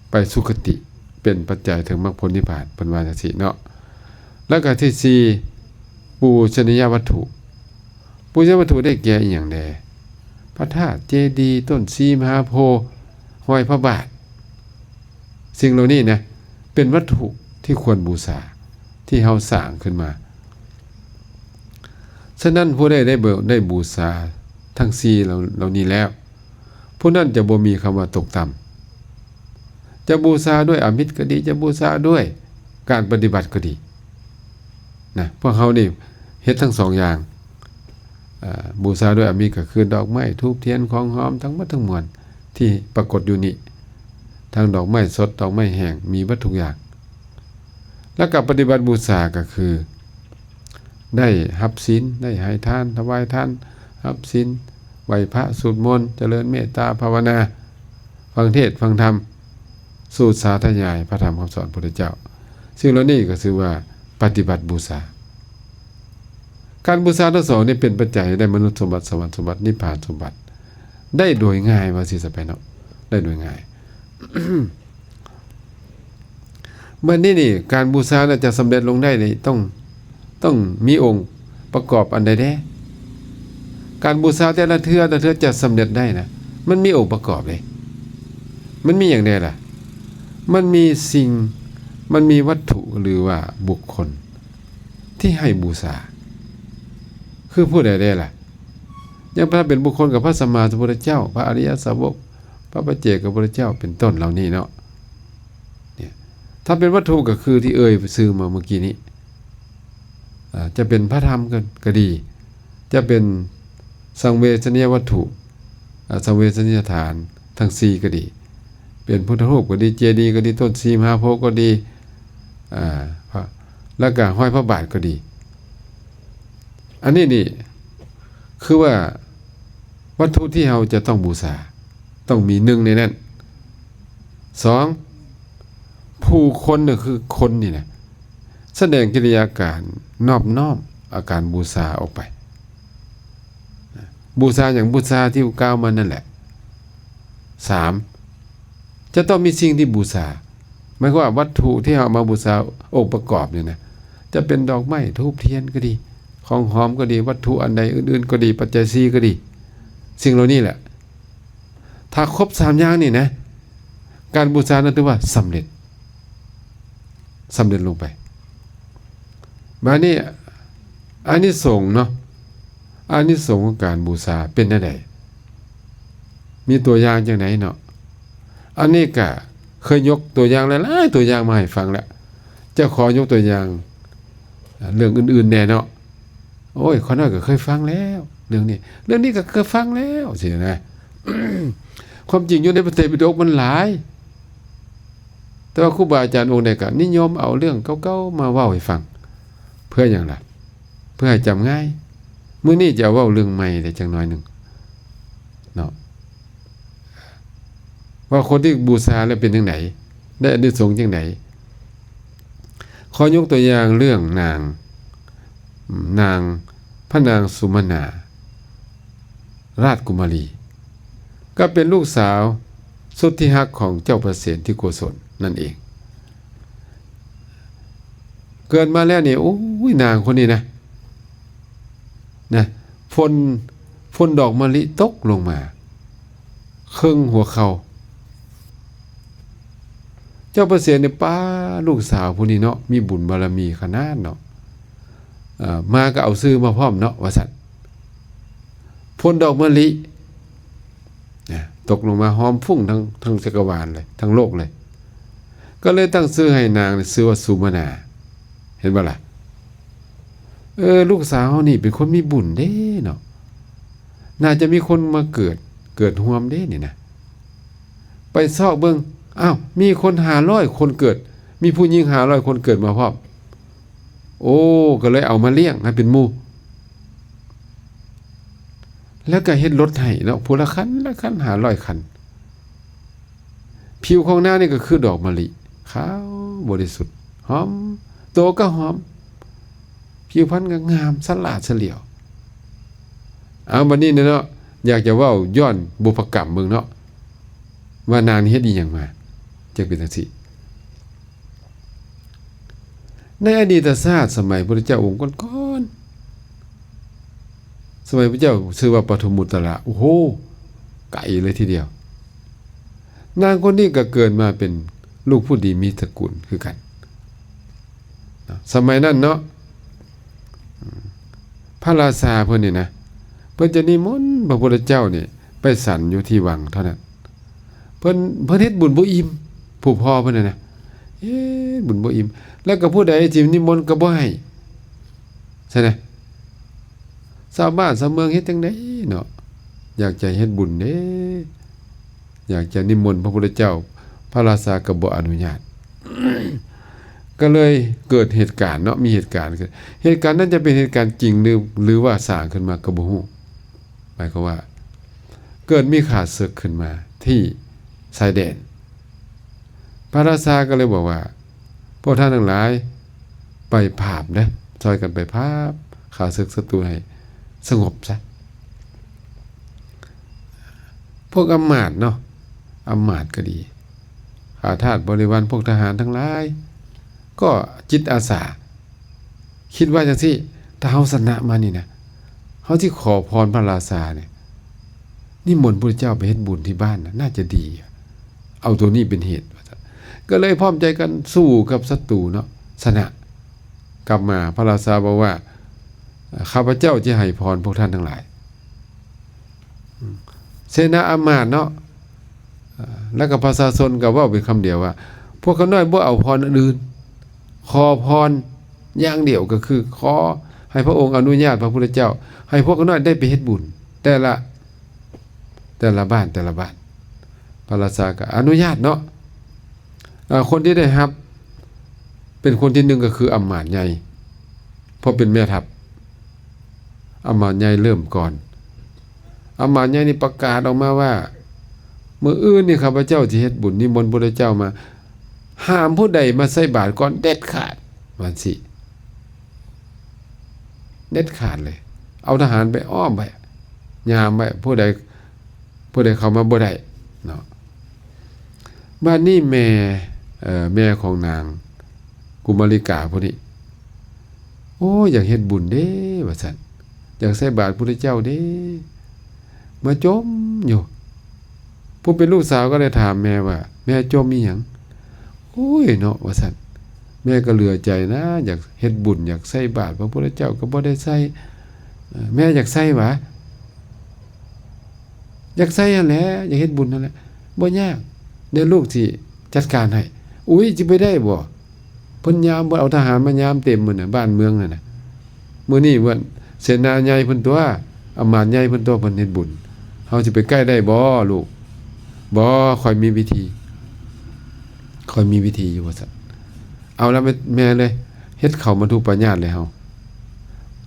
ໄປສຸຄະຕິ ເປັນປັດໄຈເຖິງມັກຜົນນິບພານ, ເພິ່ນວ່າຈັ່ງຊີ້ເນາະ. ແລ້ວກໍທີສີ່ ປູຊະນິຍະວັດຖຸ. ປູຊະນິຍະວັດຖຸໄດ້ແກ່ອີ່ຫຍັງແດ່? ພະທາດເຈດີ, ຕົ້ນຊີມະຫາໂພ, ຮອຍພະບາດ. ສິ່ງເຫຼົ່ານີ້ນະ ເປັນວັດຖຸທີ່ຄວນບູຊາ ທີ່ເຮົາສ້າງຂຶ້ນມາ. ສະນັ້ນ ຜູ້ໃດໄດ້ເບີ ໄດ້ບູຊາທັງສີ່ເຫຼົ່າ ເຫຼົ່ານີ້ແລ້ວ, ຜູ້ນັ້ນຈະບໍ່ມີຄຳວ່າຕົກຕ່ຳ. ຈະບູຊາດ້ວຍອາມິດກໍດີ, ຈະບູຊາດ້ວຍການປະຕິບັດກໍດີ, ນະ ພວກເຮົານີ້ເຮັດທັງສອງຢ່າງ. ອາ ບູຊາດ້ວຍອາມິດກໍຄືດອກໄມ້ ທູບທຽນ ຂອງຫອມ ທັງໝົດທັງມວນທີ່ປາກົດຢູ່ນີ້ ທັງດອກໄມ້ສົດ ດອກໄມ້ແຫ້ງ ມີເບິດທຸກຢ່າງ. ແລ້ວກໍປະຕິບັດບູຊາກໍຄື ໄດ້ຮັບສິນ ໄດ້ໃຫ້ທານ ຖວາຍທານ ຮັບສິນ ໄຫວ້ພະ ສູດມົນ ຈະເລີນເມດຕາພາວະນາ ຟັງເທດຟັງທຳ ສູດສາທະຍາຍພະທຳຄຳສອນພຸດທະເຈົ້າ. ສິ່ງເຫຼົ່ານີ້ກໍຊື່ວ່າປະຕິບັດບູຊາ. ການບູຊາທັງສອງນີ້ເປັນປັດໄຈໃຫ້ໄດ້ມະນຸດສົມບັດ ສະຫວັນສົມບັດ ນິບພານສົມບັດ ໄດ້ໂດຍງ່າຍ ວ່າຊີ້ຊະໄປເນາະ ໄດ້ໂດຍງ່າຍ. ບັດນີ້ນີ້ ການບູຊານະຈະສຳເລັດລົງໄດ້ນີ້ ຕ້ອງ ຕ້ອງມີອົງປະກອບອັນໃດແດ່? ການບູຊາແຕ່ລະເທື່ອ ແຕ່ລະເທື່ອຈະສຳເລັດໄດ້ນະ ມັນມີອົງປະກອບເດ້. ມັນມີຫຍັງແດ່ລະ? ມັນມີສິ່ງ ມັນມີວັດຖຸ ຫຼືວ່າບຸກຄົນທີ່ໃຫ້ບູຊາ ຄືຜູ້ໃດແດ່ລະ? ຢ່າງຖ້າເປັນບຸກຄົນກໍພະສຳມາສຳພຸດທະເຈົ້າ ພະອະລິຍະສາວົກ ພະປັດເຈກະພຸດທະເຈົ້າ ເປັນຕົ້ນເຫຼົ່ານີ້ເນາະ. ນີ້ ຖ້າເປັນວັດຖຸກໍຄືທີ່ເອີ່ຍຊື່ມາເມື່ອກີ້ນີ້ ອາ ຈະເປັນພະທຳກໍ ກໍດີ ຈະເປັນສັງເວຊະນີຍະວັດຖຸ ອາ ສັງເວຊະນີຍະຖານທັງສີ່ກໍດີ ເປັນພຸດທະຮູບກໍດີ ເຈດີກໍດີ ຕົ້ນສີມະຫາໂພກໍດີ ອາ ແລ້ວກໍຮອຍພະບາດກໍດີ. ອັນນີ້ນີ້ຄືວ່າ ວັດຖຸທີ່ເຮົາຈະຕ້ອງບູຊາ ຕ້ອງມີໜຶ່ງໃນນັ້ນ. ສອງ ຜູ້ຄົນ ກໍຄືຄົນນີ້ນະ ສະແດງກິລິຍາການນອບນ້ອມອາການບູຊາອອກໄປ. ບູຊາຫຍັງ? ບູຊາທີ່ກ່າວມານັ້ນແຫຼະ. ສາມ ຈະຕ້ອງມີສິ່ງທີ່ບູຊາ ໝາຍຄວາມວ່າວັດຖຸທີ່ເຮົາເອົາມາບູຊາ ອົງປະກອບນີ້ນະ ຈະເປັນດອກໄມ້ ທູບທຽນກໍດີ ຂອງຫອມກໍດີ ວັດຖຸອັນໃດອື່ນໆກໍດີ ປັດໄຈສີ່ກໍດີ ສິ່ງເຫຼົ່ານີ້ແຫຼະ ຖ້າຄົບສາມຢ່າງນີ້ນະ ການບູຊານັ້ນຖືວ່າສຳເລັດ ສຳເລັດລົງໄປ. ບາດນີ້ອານິສົງເນາະ ອານິສົງຂອງການບູຊາເປັນແນວໃດ? ມີຕົວຢ່າງຈັ່ງໃດເນາະ? ອັນນີ້ກະເຄີຍຍົກຕົວຢ່າງຫຼາຍໆຕົວຢ່າງມາໃຫ້ຟັງແລ້ວ ຈະຂໍຍົກຕົວຢ່າງເລື່ອງອື່ນໆແດ່ເນາະ. ໂອ້ຍ ຂ້ານ້ອຍກໍເຄີຍຟັງແລ້ວເລື່ອງນີ້ ເລື່ອງນີ້ກໍເຄີຍຟັງແລ້ວ ຊີ້ນະ. ຄວາມຈິງຢູ່ໃນພະໄຕປິດົກມັນຫຼາຍ ແຕ່ວ່າຄູບາອາຈານອົງໃດກໍນິຍົມເອົາເລື່ອງເກົ່າໆມາເວົ້າໃຫ້ຟັງ. ເພື່ອຫຍັງລະ? ເພື່ອໃຫ້ຈຳງ່າຍ. ມື້ນີ້ຈະເວົ້າເລື່ອງໃໝ່ໄດ້ຈັກໜ້ອຍໜຶ່ງເນາະ ວ່າຄົນທີ່ບູຊາແລ້ວເປັນຈັ່ງໃດ ໄດ້ອານິສົງຈັ່ງໃດ. ຂໍຍົກຕົວຢ່າງເລື່ອງນາງ ນາງ ພະນາງສຸມະນາ ລາດກຸມາລີ ກໍເປັນລູກສາວສຸດທີ່ຮັກຂອງເຈົ້າປະເສນທິໂກສົນນັ້ນເອງ. ເກີດມາແລ້ວນີ້ ໂອ້ຍ ນາງຄົນນີ້ນະ ນະ ຝົນ ຝົນດອກມະລິຕົກລົງມາເຄິ່ງຫົວເຂົ່າ. ເຈົ້າປະເສນນີ້ ປ້າ ລູກສາວຜູ້ນີ້ເນາະ ມີບຸນບາລະມີຂະໜາດເນາະ ເອີ ມາກໍເອົາຊື່ມາພ້ອມເນາະ ວ່າຊັ້ນ. ຝົນດອກມະລິ ນະ ຕົກລົງມາຫອມຟຸ້ງທັງ ທັງຈັກກະວານເລີຍ ທັງໂລກເລີຍ ກໍເລີຍຕັ້ງຊື່ໃຫ້ນາງນີ້ຊື່ວ່າສຸມະນາ. ເຫັນບໍ່ລະ? ເອີ ລູກສາວເຮົານີ້ເປັນຄົນມີບຸນເດ້ເນາະ ໜ້າຈະມີຄົນມາເກີດ ເກີດຮ່ວມເດ້ນີ້ນະ. ໄປຊອກເບິ່ງ ອ້າວ ມີຄົນຫ້າຮ້ອຍຄົນເກີດ ມີຜູ້ຍິງຫ້າຮ້ອຍຄົນເກີດມາພ້ອມ. ໂອ້ ກໍເລີຍເອົາມາລ້ຽງໃຫ້ເປັນໝູ່ ແລ້ວກໍເຮັດລົດໃຫ້ເນາະ ຜູ້ລະຄັນລະຄັນ ຫ້າຮ້ອຍຄັນ. ຜິວຂອງນາງນີ້ກໍຄືດອກມະລິ ຂາວບໍລິສຸດ ຫອມ ໂຕກໍຫອມ ຜິວພັນກໍງາມ ສະຫຼາດສະຫຼຽວ. ເອົາ ບັດນີ້ເນາະ ຢາກຈະເວົ້າຍ້ອນບຸບພະກຳເບິ່ງເນາະ ວ່ານາງນີ້ເຮັດອີ່ຫຍັງມາ ຈຶ່ງເປັນຈັ່ງຊີ້. ໃນອະດີດຕະຊາດ ສະໄໝພຸດທະເຈົ້າອົງກ່ອນໆ ສະໄໝພະເຈົ້າຊື່ວ່າປະທຸມມຸດຕະລະ ໂອ້ໂຫ ໄກເລີຍທີດຽວ ນາງຄົນນີ້ກໍເກີດມາເປັນລູກຜູ້ດີມີຕະກຸນຄືກັນ. ສະໄໝນັ້ນເນາະ ພະລາຊາເພິ່ນນີ້ນະ ເພິ່ນຈະນິມົນພະພຸດທະເຈົ້ານີ້ໄປສັນຢູ່ທີ່ວັງເທົ່ານັ້ນ. ເພິ່ນ ເພິ່ນເຮັດບຸນບໍ່ອີ່ມ ຜູ້ພໍ່ເພິ່ນນະ ເຮັດບຸນບໍ່ອີ່ມ ແລ້ວກໍຜູ້ໃດຊິນິມົນກໍບໍ່ໃຫ້. ຊັ້ນນະ. ຊາວບ້ານຊາວເມືອງເຮັດຈັ່ງໃດເນາະ? ຢາກຈະເຮັດບຸນເດ້ ຢາກຈະນິມົນພະພຸດທະເຈົ້າ ພະລາຊາກໍບໍ່ອະນຸຍາດ. ກໍເລີຍເກີດເຫດການເນາະ ມີເຫດການຂຶ້ນ. ເຫດການນັ້ນຈະເປັນເຫດການຈິງ ຫຼື ຫຼືວ່າສ້າງຂຶ້ນມາກໍບໍ່ຮູ້. ໝາຍຄວາມວ່າ ເກີດມີຂ້າເສິກຂຶ້ນມາທີ່ຊາຍແດນ. ພະລາຊາກໍເລີຍບອກວ່າ ພວກທ່ານທັງຫຼາຍໄປປາບເດີ້ ຊ່ອຍກັນໄປປາບຂ້າເສິກສັດຕູໃຫ້ສະຫງົບຊະ. ພວກອຳມາດເນາະ ອຳມາດກໍດີ ຂ້າທາດບໍລິວານ ພວກທະຫານທັງຫຼາຍ ກໍຈິດອາສາ ຄິດວ່າຈັ່ງຊີ້ ຖ້າເຮົາຊະນະມານີ້ນະ ເຮົາຊິຂໍພອນພະລາຊານີ້ ນິມົນພະພຸດທະເຈົ້າໄປເຮັດບຸນທີ່ບ້ານນະ ໜ້າຈະດີ ເອົາໂຕນີ້ເປັນເຫດ ວ່າຊັ້ນ. ກໍເລີຍພ້ອມໃຈກັນສູ້ກັບສັດຕູເນາະ ຊະນະ. ກັບມາພະລາຊາບອກວ່າ ຂ້າພະເຈົ້າຈະໃຫ້ພອນພວກທ່ານທັງຫຼາຍ. ເສນາອາມາດເນາະ ແລ້ວກໍປະຊາຊົນກໍເວົ້າເປັນຄຳດຽວວ່າ ພວກຂ້ານ້ອຍບໍ່ເອົາພອນອື່ນ ຂໍພອນຢ່າງດຽວ ກໍຄືຂໍໃຫ້ພະອົງອະນຸຍາດ ພະພຸດທະເຈົ້າ ໃຫ້ພວກຂ້ານ້ອຍໄດ້ໄປເຮັດບຸນ ແຕ່ລະ ແຕ່ລະບ້ານ ແຕ່ລະບ້ານ. ພະລາຊາກໍອະນຸຍາດເນາະ. ເອີ ຄົນທີ່ໄດ້ຮັບເປັນຄົນທີໜຶ່ງກໍຄືອຳມາດໃຫຍ່ ເພາະເປັນແມ່ທັບ. ອຳມາດໃຫຍ່ເລີ່ມກ່ອນ. ອຳມາດໃຫຍ່ນີ້ປະກາດອອກມາວ່າ ມື້ອື່ນນີ້ຂ້າພະເຈົ້າຊິເຮັດບຸນ ນິມົນພຸດທະເຈົ້າມາ ຫ້າມຜູ້ໃດມາໃສ່ບາດກ່ອນເດັດຂາດ ວ່າຊັ້ນ. ເດັດຂາດເລີຍ ເອົາທະຫານໄປອ້ອມໄວ້ ຍາມໄວ້ ຜູ້ໃດ ຜູ້ໃດເຂົ້າມາບໍ່ໄດ້ເນາະ. ບາດນີ້ແມ່ ເອີ ແມ່ຂອງນາງກຸມາລິກາຜູ້ນີ້ ໂອ້ຍ ຢາກເຮັດບຸນເດ້ ວ່າຊັ້ນ ຢາກໃສ່ບາດພຸດທະເຈົ້າເດ້ ມາຈົ່ມຢູ່. ຜູ້ເປັນລູກສາວກໍໄດ້ຖາມແມ່ວ່າ ແມ່ຈົ່ມອີ່ຫຍັງ? ໂອ້ຍເນາະ ວ່າຊັ້ນ. ແມ່ກໍເຫຼືອໃຈນະ ຢາກເຮັດບຸນ ຢາກໃສ່ບາດ ພະພຸດທະເຈົ້າກໍບໍ່ໄດ້ໃສ່. ເອີ ແມ່ຢາກໃສ່ຫວາ? ຢາກໃສ່ຫັ້ນແຫຼະ ຢາກເຮັດບຸນຫັ້ນແຫຼະ. ບໍ່ຍາກ ດຽວລູກຊິຈັດການໃຫ້. ອຸ້ຍ ຊິໄປໄດ້ບໍ່? ເພິ່ນຍາມ ເພິ່ນເອົາທະຫານມາຍາມເຕັມໝົດນະ ບ້ານເມືອງນັ້ນນະ. ມື້ນີ້ເພິ່ນ ເສນາໃຫຍ່ເພິ່ນຕົວະ ອຳມາດໃຫຍ່ເພິ່ນຕົວະ ເພິ່ນເຮັດບຸນ. ເຮົາຊິໄປໃກ້ໄດ້ບໍ່ລູກ? ບໍ່ ຂ້ອຍມີວິທີ ຂ້ອຍມີວິທີຢູ່ ວ່າຊັ້ນ. ເອົາລະແມ່ ແມ່ເລີຍ ເຮັດເຂົ້າມັດຖຸປະຍາດເລີຍເຮົາ.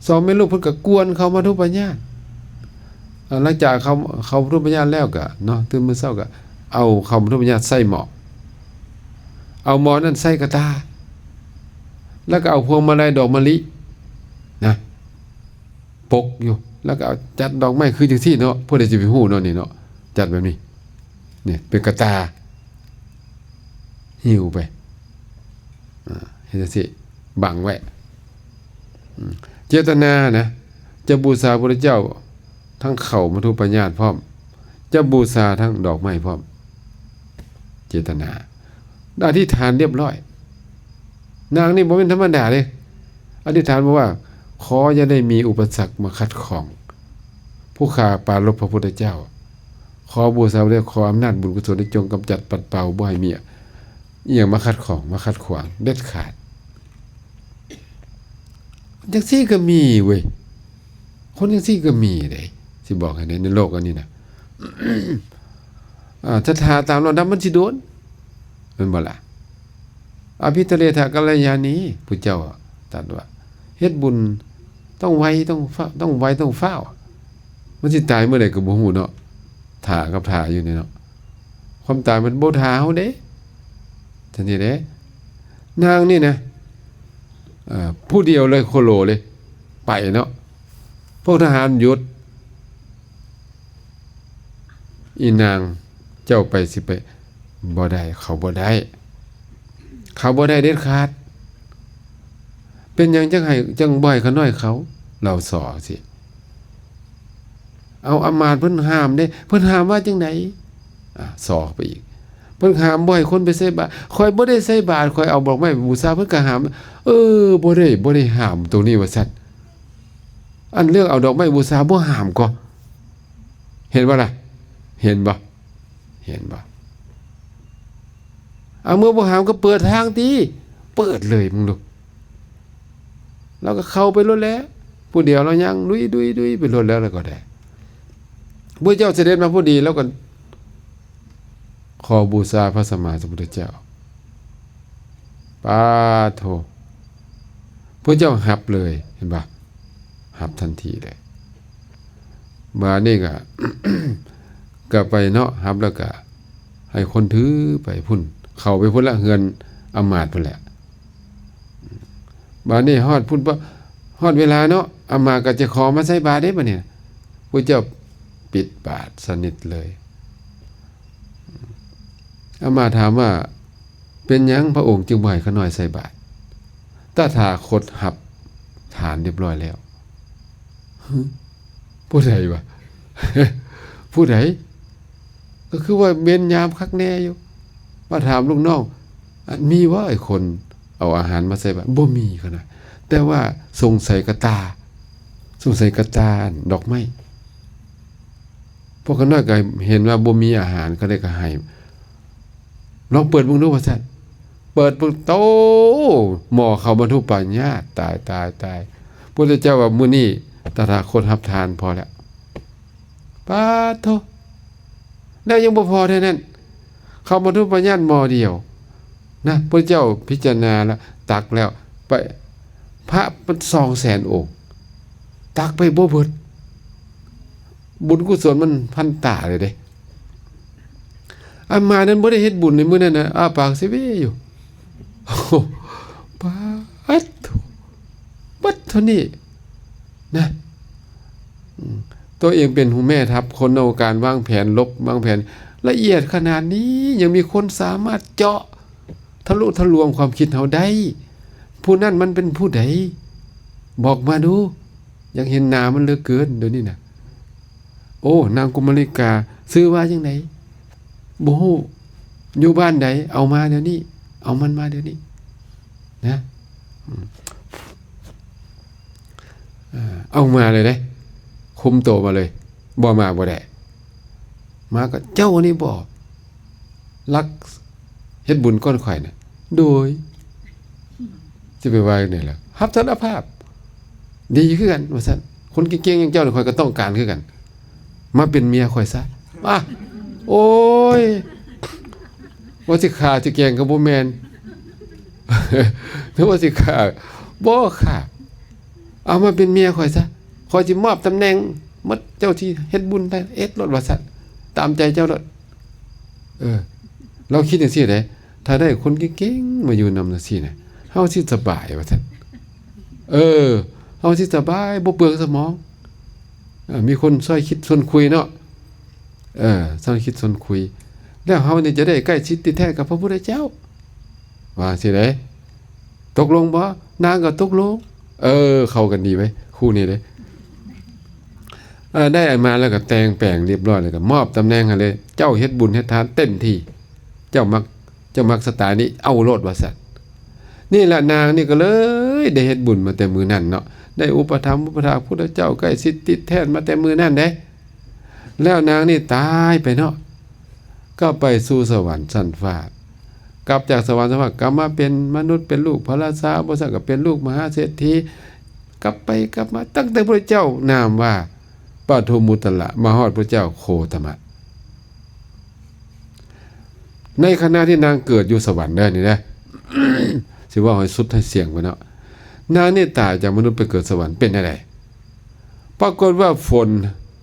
ສອງແມ່ລູກເພິ່ນກໍກວນເຂົ້າມັດຖຸປະຍາດ. ເອີ ຫຼັງຈາກເຂົ້າ ເຂົ້າມັດຖຸປະຍາດແລ້ວກໍເນາະ ຕື່ນມື້ເຊົ້າກໍເອົາເຂົ້າມັດຖຸປະຍາດໃສ່ໝໍ້ ເອົາໝໍ້ນັ້ນໃສ່ກະຕ່າ ແລ້ວກໍເອົາພວງມາໄລດອກມະລິນະ ປົກຢູ່ ແລ້ວກໍເອົາຈັດດອກໄມ້ຄືຈັ່ງຊີ້ເນາະ. ຜູ້ໃດຊິໄປຮູ້ເນາະ ນີ້ເນາະ ຈັດແບບນີ້ ນີ້ເປັນກະຕ່າ ຫິ້ວໄປ ອາ ເຮັດຈັ່ງຊີ້ ບັງໄວ້. ອາ ເຈດຕະນານະ ຈະບູຊາພະພຸດທະເຈົ້າ ທັງເຂົ້າມັດຖຸປະຍາດພ້ອມ ຈະບູຊາທັງດອກໄມ້ພ້ອມ. ເຈດຕະນາ ອະທິຖານລຽບຮ້ອຍ. ນາງນີ້ບໍ່ແມ່ນທຳມະດາເດ້ ອະທິຖານບອກວ່າ ຂໍຢ່າໄດ້ມີອຸປະສັກມາຂັດຂ້ອງ ຜູ້ຂ້າປາລົບພະພຸດທະເຈົ້າ. ຂໍບູຊາແລ້ວ ຂໍອຳນາດບຸນກຸສົນ ຈົ່ງກຳຈັດປັດເປົ່າ ບໍ່ໃຫ້ມີອີ່ຫຍັງມາຂັດຂ້ອງ ມາຂັດຂວາງເດັດຂາດ. ຈັ່ງຊີ້ກໍມີເວີຍ ຄົນຈັ່ງຊີ້ກໍມີເດ້ ຊິບອກໃຫ້ໃນ ໃນໂລກອັນນີ້ນະ. ອາ ຖ້າຖ້າຕາມລຳດັບມັນຊິໂດນ ແມ່ນບໍ່ລະ? ອະພິທະເລທະກັນລະຍານີ ຜູ້ເຈົ້າຕັດວ່າ ເຮັດບຸນຕ້ອງໄວ ຕ້ອງຟ້າວ ຕ້ອງໄວ ຕ້ອງຟ້າວ. ມັນຊິຕາຍເມື່ອໃດກໍບໍ່ຮູ້ເນາະ ຖ້າກັບຖ້າຢູ່ນີ້ເນາະ. ຄວາມຕາຍມັນບໍ່ຖ້າເຮົາເດ້ ຈັ່ງຊີ້ເດ້. ນາງນີ້ນະ ເອີ ຜູ້ດຽວເລີຍ ໂຄໂລເລີຍ ໄປເນາະ. ພວກທະຫານຢຸດ ອີນາງ ເຈົ້າໄປ ຊິໄປ ບໍ່ໄດ້ ເຂົາບໍ່ໄດ້ ເຂົາບໍ່ໄດ້ເດັດຂາດ. ເປັນຫຍັງຈັ່ງໃຫ້ ຈັ່ງບໍ່ໃຫ້ຂ້ານ້ອຍເຂົາ? ລາວສໍຊິ ເອົາອຳມາດເພິ່ນຫ້າມເດ້ ເພິ່ນຫ້າມວ່າຈັ່ງໃດ? ອາ ສໍເຂົ້າໄປອີກ ເພິ່ນຫ້າມບໍ່ໃຫ້ຄົນໄປໃສ່ບາດ. ຂ້ອຍບໍ່ໄດ້ໃສ່ບາດ ຂ້ອຍເອົາດອກໄມ້ໄປບູຊາ ເພິ່ນກໍຫ້າມ. ເອີ ບໍ່ໄດ້ ບໍ່ໄດ້ຫ້າມຕົງນີ້ວ່າຊັ້ນ. ອັນເລື່ອງເອົາດອກໄມ້ບູຊາບໍ່ຫ້າມກໍ ເຫັນບໍ່ລະ? ເຫັນບໍ່? ເຫັນບໍ່? ເອົາ ເມື່ອບໍ່ຫ້າມກໍເປີດທາງຕິ ເປີດເລີຍ ມຶງດູ. ລາວກໍເຂົ້າໄປໂລດແຫຼະ ຜູ້ດຽວລາວຍ່າງດຸຍໆໆໄປໂລດແລ້ວ ແລ້ວກໍໄດ້ ພະເຈົ້າສະເດັດມາພໍດີ ລາວກໍຂໍບູຊາພະສຳມາສຳພຸດທະເຈົ້າ. ປາໂທ ພະເຈົ້າຮັບເລີຍ ເຫັນບໍ່? ຮັບທັນທີເລີຍ. ບາດນີ້ກໍ ກໍໄປເນາະ ຮັບແລ້ວກໍໃຫ້ຄົນຖືໄປພຸ້ນ ເຂົ້າໄປພຸ້ນລະ ເຮືອນອຳມາດພຸ້ນແຫຼະ. ບາດນີ້ຮອດພຸ້ນປະ ຮອດເວລາເນາະ ອຳມາດກໍຈະຂໍມາໃສ່ບາດເດ້ ບາດນີ້ ພະເຈົ້າປິດບາດສະໜິດເລີຍ. ອຳມາດຖາມວ່າ ເປັນຫຍັງພະອົງຈຶ່ງບໍ່ໃຫ້ຂ້ານ້ອຍໃສ່ບາດ? ຕະຖາຄົດຮັບທານຮຽບຮ້ອຍແລ້ວ. ຫຶ ຜູ້ໃດວະ? ຜູ້ໃດ? ກໍຄືວ່າເວັນຍາມຄັກແນ່ຢູ່. ມາຖາມລູກນ້ອງ ອັນ ມີບໍ່ໄອ້ຄົນເອົາອາຫານມາໃສ່ບາດ? ບໍ່ມີ ເຂົານະ ແຕ່ວ່າສົງໄສກະຕ່າ ສົງໄສກະຕ່າດອກໄມ້. ພວກຂ້ານ້ອຍກໍເຫັນວ່າບໍ່ມີອາຫານ ກໍເລີຍກໍໃຫ້ ລອງເປີດເບິ່ງດູວ່າຊັ້ນ. ເປີດເບິ່ງ ໂຕ ໝໍ້ເຂົ້າບັນທຸປະຍາດ ຕາຍ ຕາຍ ຕາຍ. ພຸດທະເຈົ້າວ່າ ມື້ນີ້ຕະຖາຄົດຮັບທານພໍແລ້ວ. ປາດໂທ ແລ້ວຍັງບໍ່ພໍເທົ່ານັ້ນ ເຂົ້າບັນທຸປະຍາດໝໍ້ດຽວນະ ພະເຈົ້າພິຈາລະນາແລ້ວ ຕັກແລ້ວ ໄປ ພະມັນສອງແສນອົງ ຕັກໄປບໍ່ເບິດ. ບຸນກຸສົນມັນພັນຕາເລີຍເດ້. ອາມານັ້ນບໍ່ໄດ້ເຮັດບຸນໃນມື້ນັ້ນນະ ອ້າປາກເຊເວຢູ່. ໂອ້ ປາດໂທ ເບິດເທົ່ານີ້ນະ. ອືມ ຕົວເອງເປັນຫົວແມ່ທັບຄົນເນາະ ການວາງແຜນລົບ ວາງແຜນລະອຽດຂະໜາດນີ້ ຍັງມີຄົນສາມາດເຈາະ ທະລຸທະລວງຄວາມຄິດເຮົາໄດ້. ຜູ້ນັ້ນມັນເປັນຜູ້ໃດ? ບອກມາດູ. ຢາກເຫັນໜ້າມັນເຫຼືອເກີນດຽວນີ້ນະ. ໂອ້ ນາງກຸມມາລິກາ ຊື່ວ່າຈັ່ງໃດ? ບໍ່ຮູ້. ຢູ່ບ້ານໃດ? ເອົາມາດຽວນີ້. ເອົາມັນມາດຽວນີ້ນະ. ອືມ ເອົາມາເລີຍເດ້. ຄຸມໂຕມາເລີຍ. ບໍ່ມາບໍ່ໄດ້. ມາກໍເຈົ້ານີ້ບໍ່ ລັກເຮັດບຸນກ່ອນຂ້ອຍນະ. ໂດຍ ຈະໄປວ່າຈັ່ງໃດລະ? ຮັບສາລະພາບ ດີຄືກັນວ່າຊັ້ນ. ຄົນເກັ່ງໆຢ່າງເຈົ້ານີ້ ຂ້ອຍກໍຕ້ອງການຄືກັນ. ມາເປັນເມຍຂ້ອຍຊະ. ອາ ໂອ້ຍ ວ່າຊິຂ້າຊິແກງກໍບໍ່ແມ່ນ. ຫຼືວ່າຊິຂ້າ ບໍ່ຂ້າ ເອົາມາເປັນເມຍຂ້ອຍຊະ. ຂ້ອຍຊິມອບຕຳແໜ່ງໝົດ ເຈົ້າຊິເຮັດບຸນໄປເຮັດໂລດວ່າຊັ້ນ ຕາມໃຈເຈົ້າໂລດ. ເອີ ລາວຄິດຈັ່ງຊີ້ເດ້. ຖ້າໄດ້ຄົນເກັ່ງໆມາຢູ່ນຳຈັ່ງຊີ້ນະ ເຮົາຊິສະບາຍວ່າຊັ້ນ. ເອີ ເຮົາຊິສະບາຍ ບໍ່ເປືອງສະໝອງ. ເອີ ມີຄົນຊ່ອຍຄິດຊວນຄຸຍເນາະ. ເອີ ຊ່ອຍຄິດຊວນຄຸຍ ແລ້ວເຮົານີ້ຈະໄດ້ໃກ້ຊິດຕິດແທດກັບພະພຸດທະເຈົ້າ ວ່າຊີ້ເດ້. ຕົກລົງບໍ່? ນາງກໍຕົກລົງ. ເອີ ເຂົ້າກັນດີເວີຍຄູ່ນີ້ເດ້. ເອີ ໄດ້ອັນມາແລ້ວກໍແຕ່ງແປງຮຽບຮ້ອຍ ແລ້ວກໍມອບຕຳແໜ່ງໃຫ້ເລີຍ. ເຈົ້າເຮັດບຸນເຮັດທານເຕັມທີ່ ເຈົ້າມັກ ເຈົ້າມັກສະໄຕນີ້ ເອົາໂລດວ່າຊັ້ນ. ນີ້ລະ ນາງນີ້ກໍເລີຍໄດ້ເຮັດບຸນມາແຕ່ມື້ນັ້ນເນາະ ໄດ້ອຸປະຖຳອຸປະຖາກພຸດທະເຈົ້າ ໃກ້ຊິດຕິດແທດມາແຕ່ມື້ນັ້ນເດ້. ແລ້ວນາງນີ້ຕາຍໄປເນາະ ກໍໄປສູ່ສະຫວັນຊັ້ນຟ້າ. ກັບຈາກສະຫວັນຊັ້ນຟ້າ ກັບມາເປັນມະນຸດ ເປັນລູກພະລາຊາ ບໍ່ຊັ້ນກໍເປັນລູກມະຫາເສດຖີ ກັບໄປກັບມາ ຕັ້ງແຕ່ພະເຈົ້ານາມວ່າປະທຸມມຸດຕະລະ ມາຮອດພະເຈົ້າໂຄຕະມະ. ໃນຂະນະທີ່ນາງເກີດຢູ່ສະຫວັນເດີ ນີ້ເດີ ຊິເວົ້າໃຫ້ສຸດໃຫ້ສ່ຽງໄປເນາະ. ນາງນີ້ຕາຍຈາກມະນຸດໄປເກີດສະຫວັນ ເປັນແນວໃດ? ປາກົດວ່າຝົນ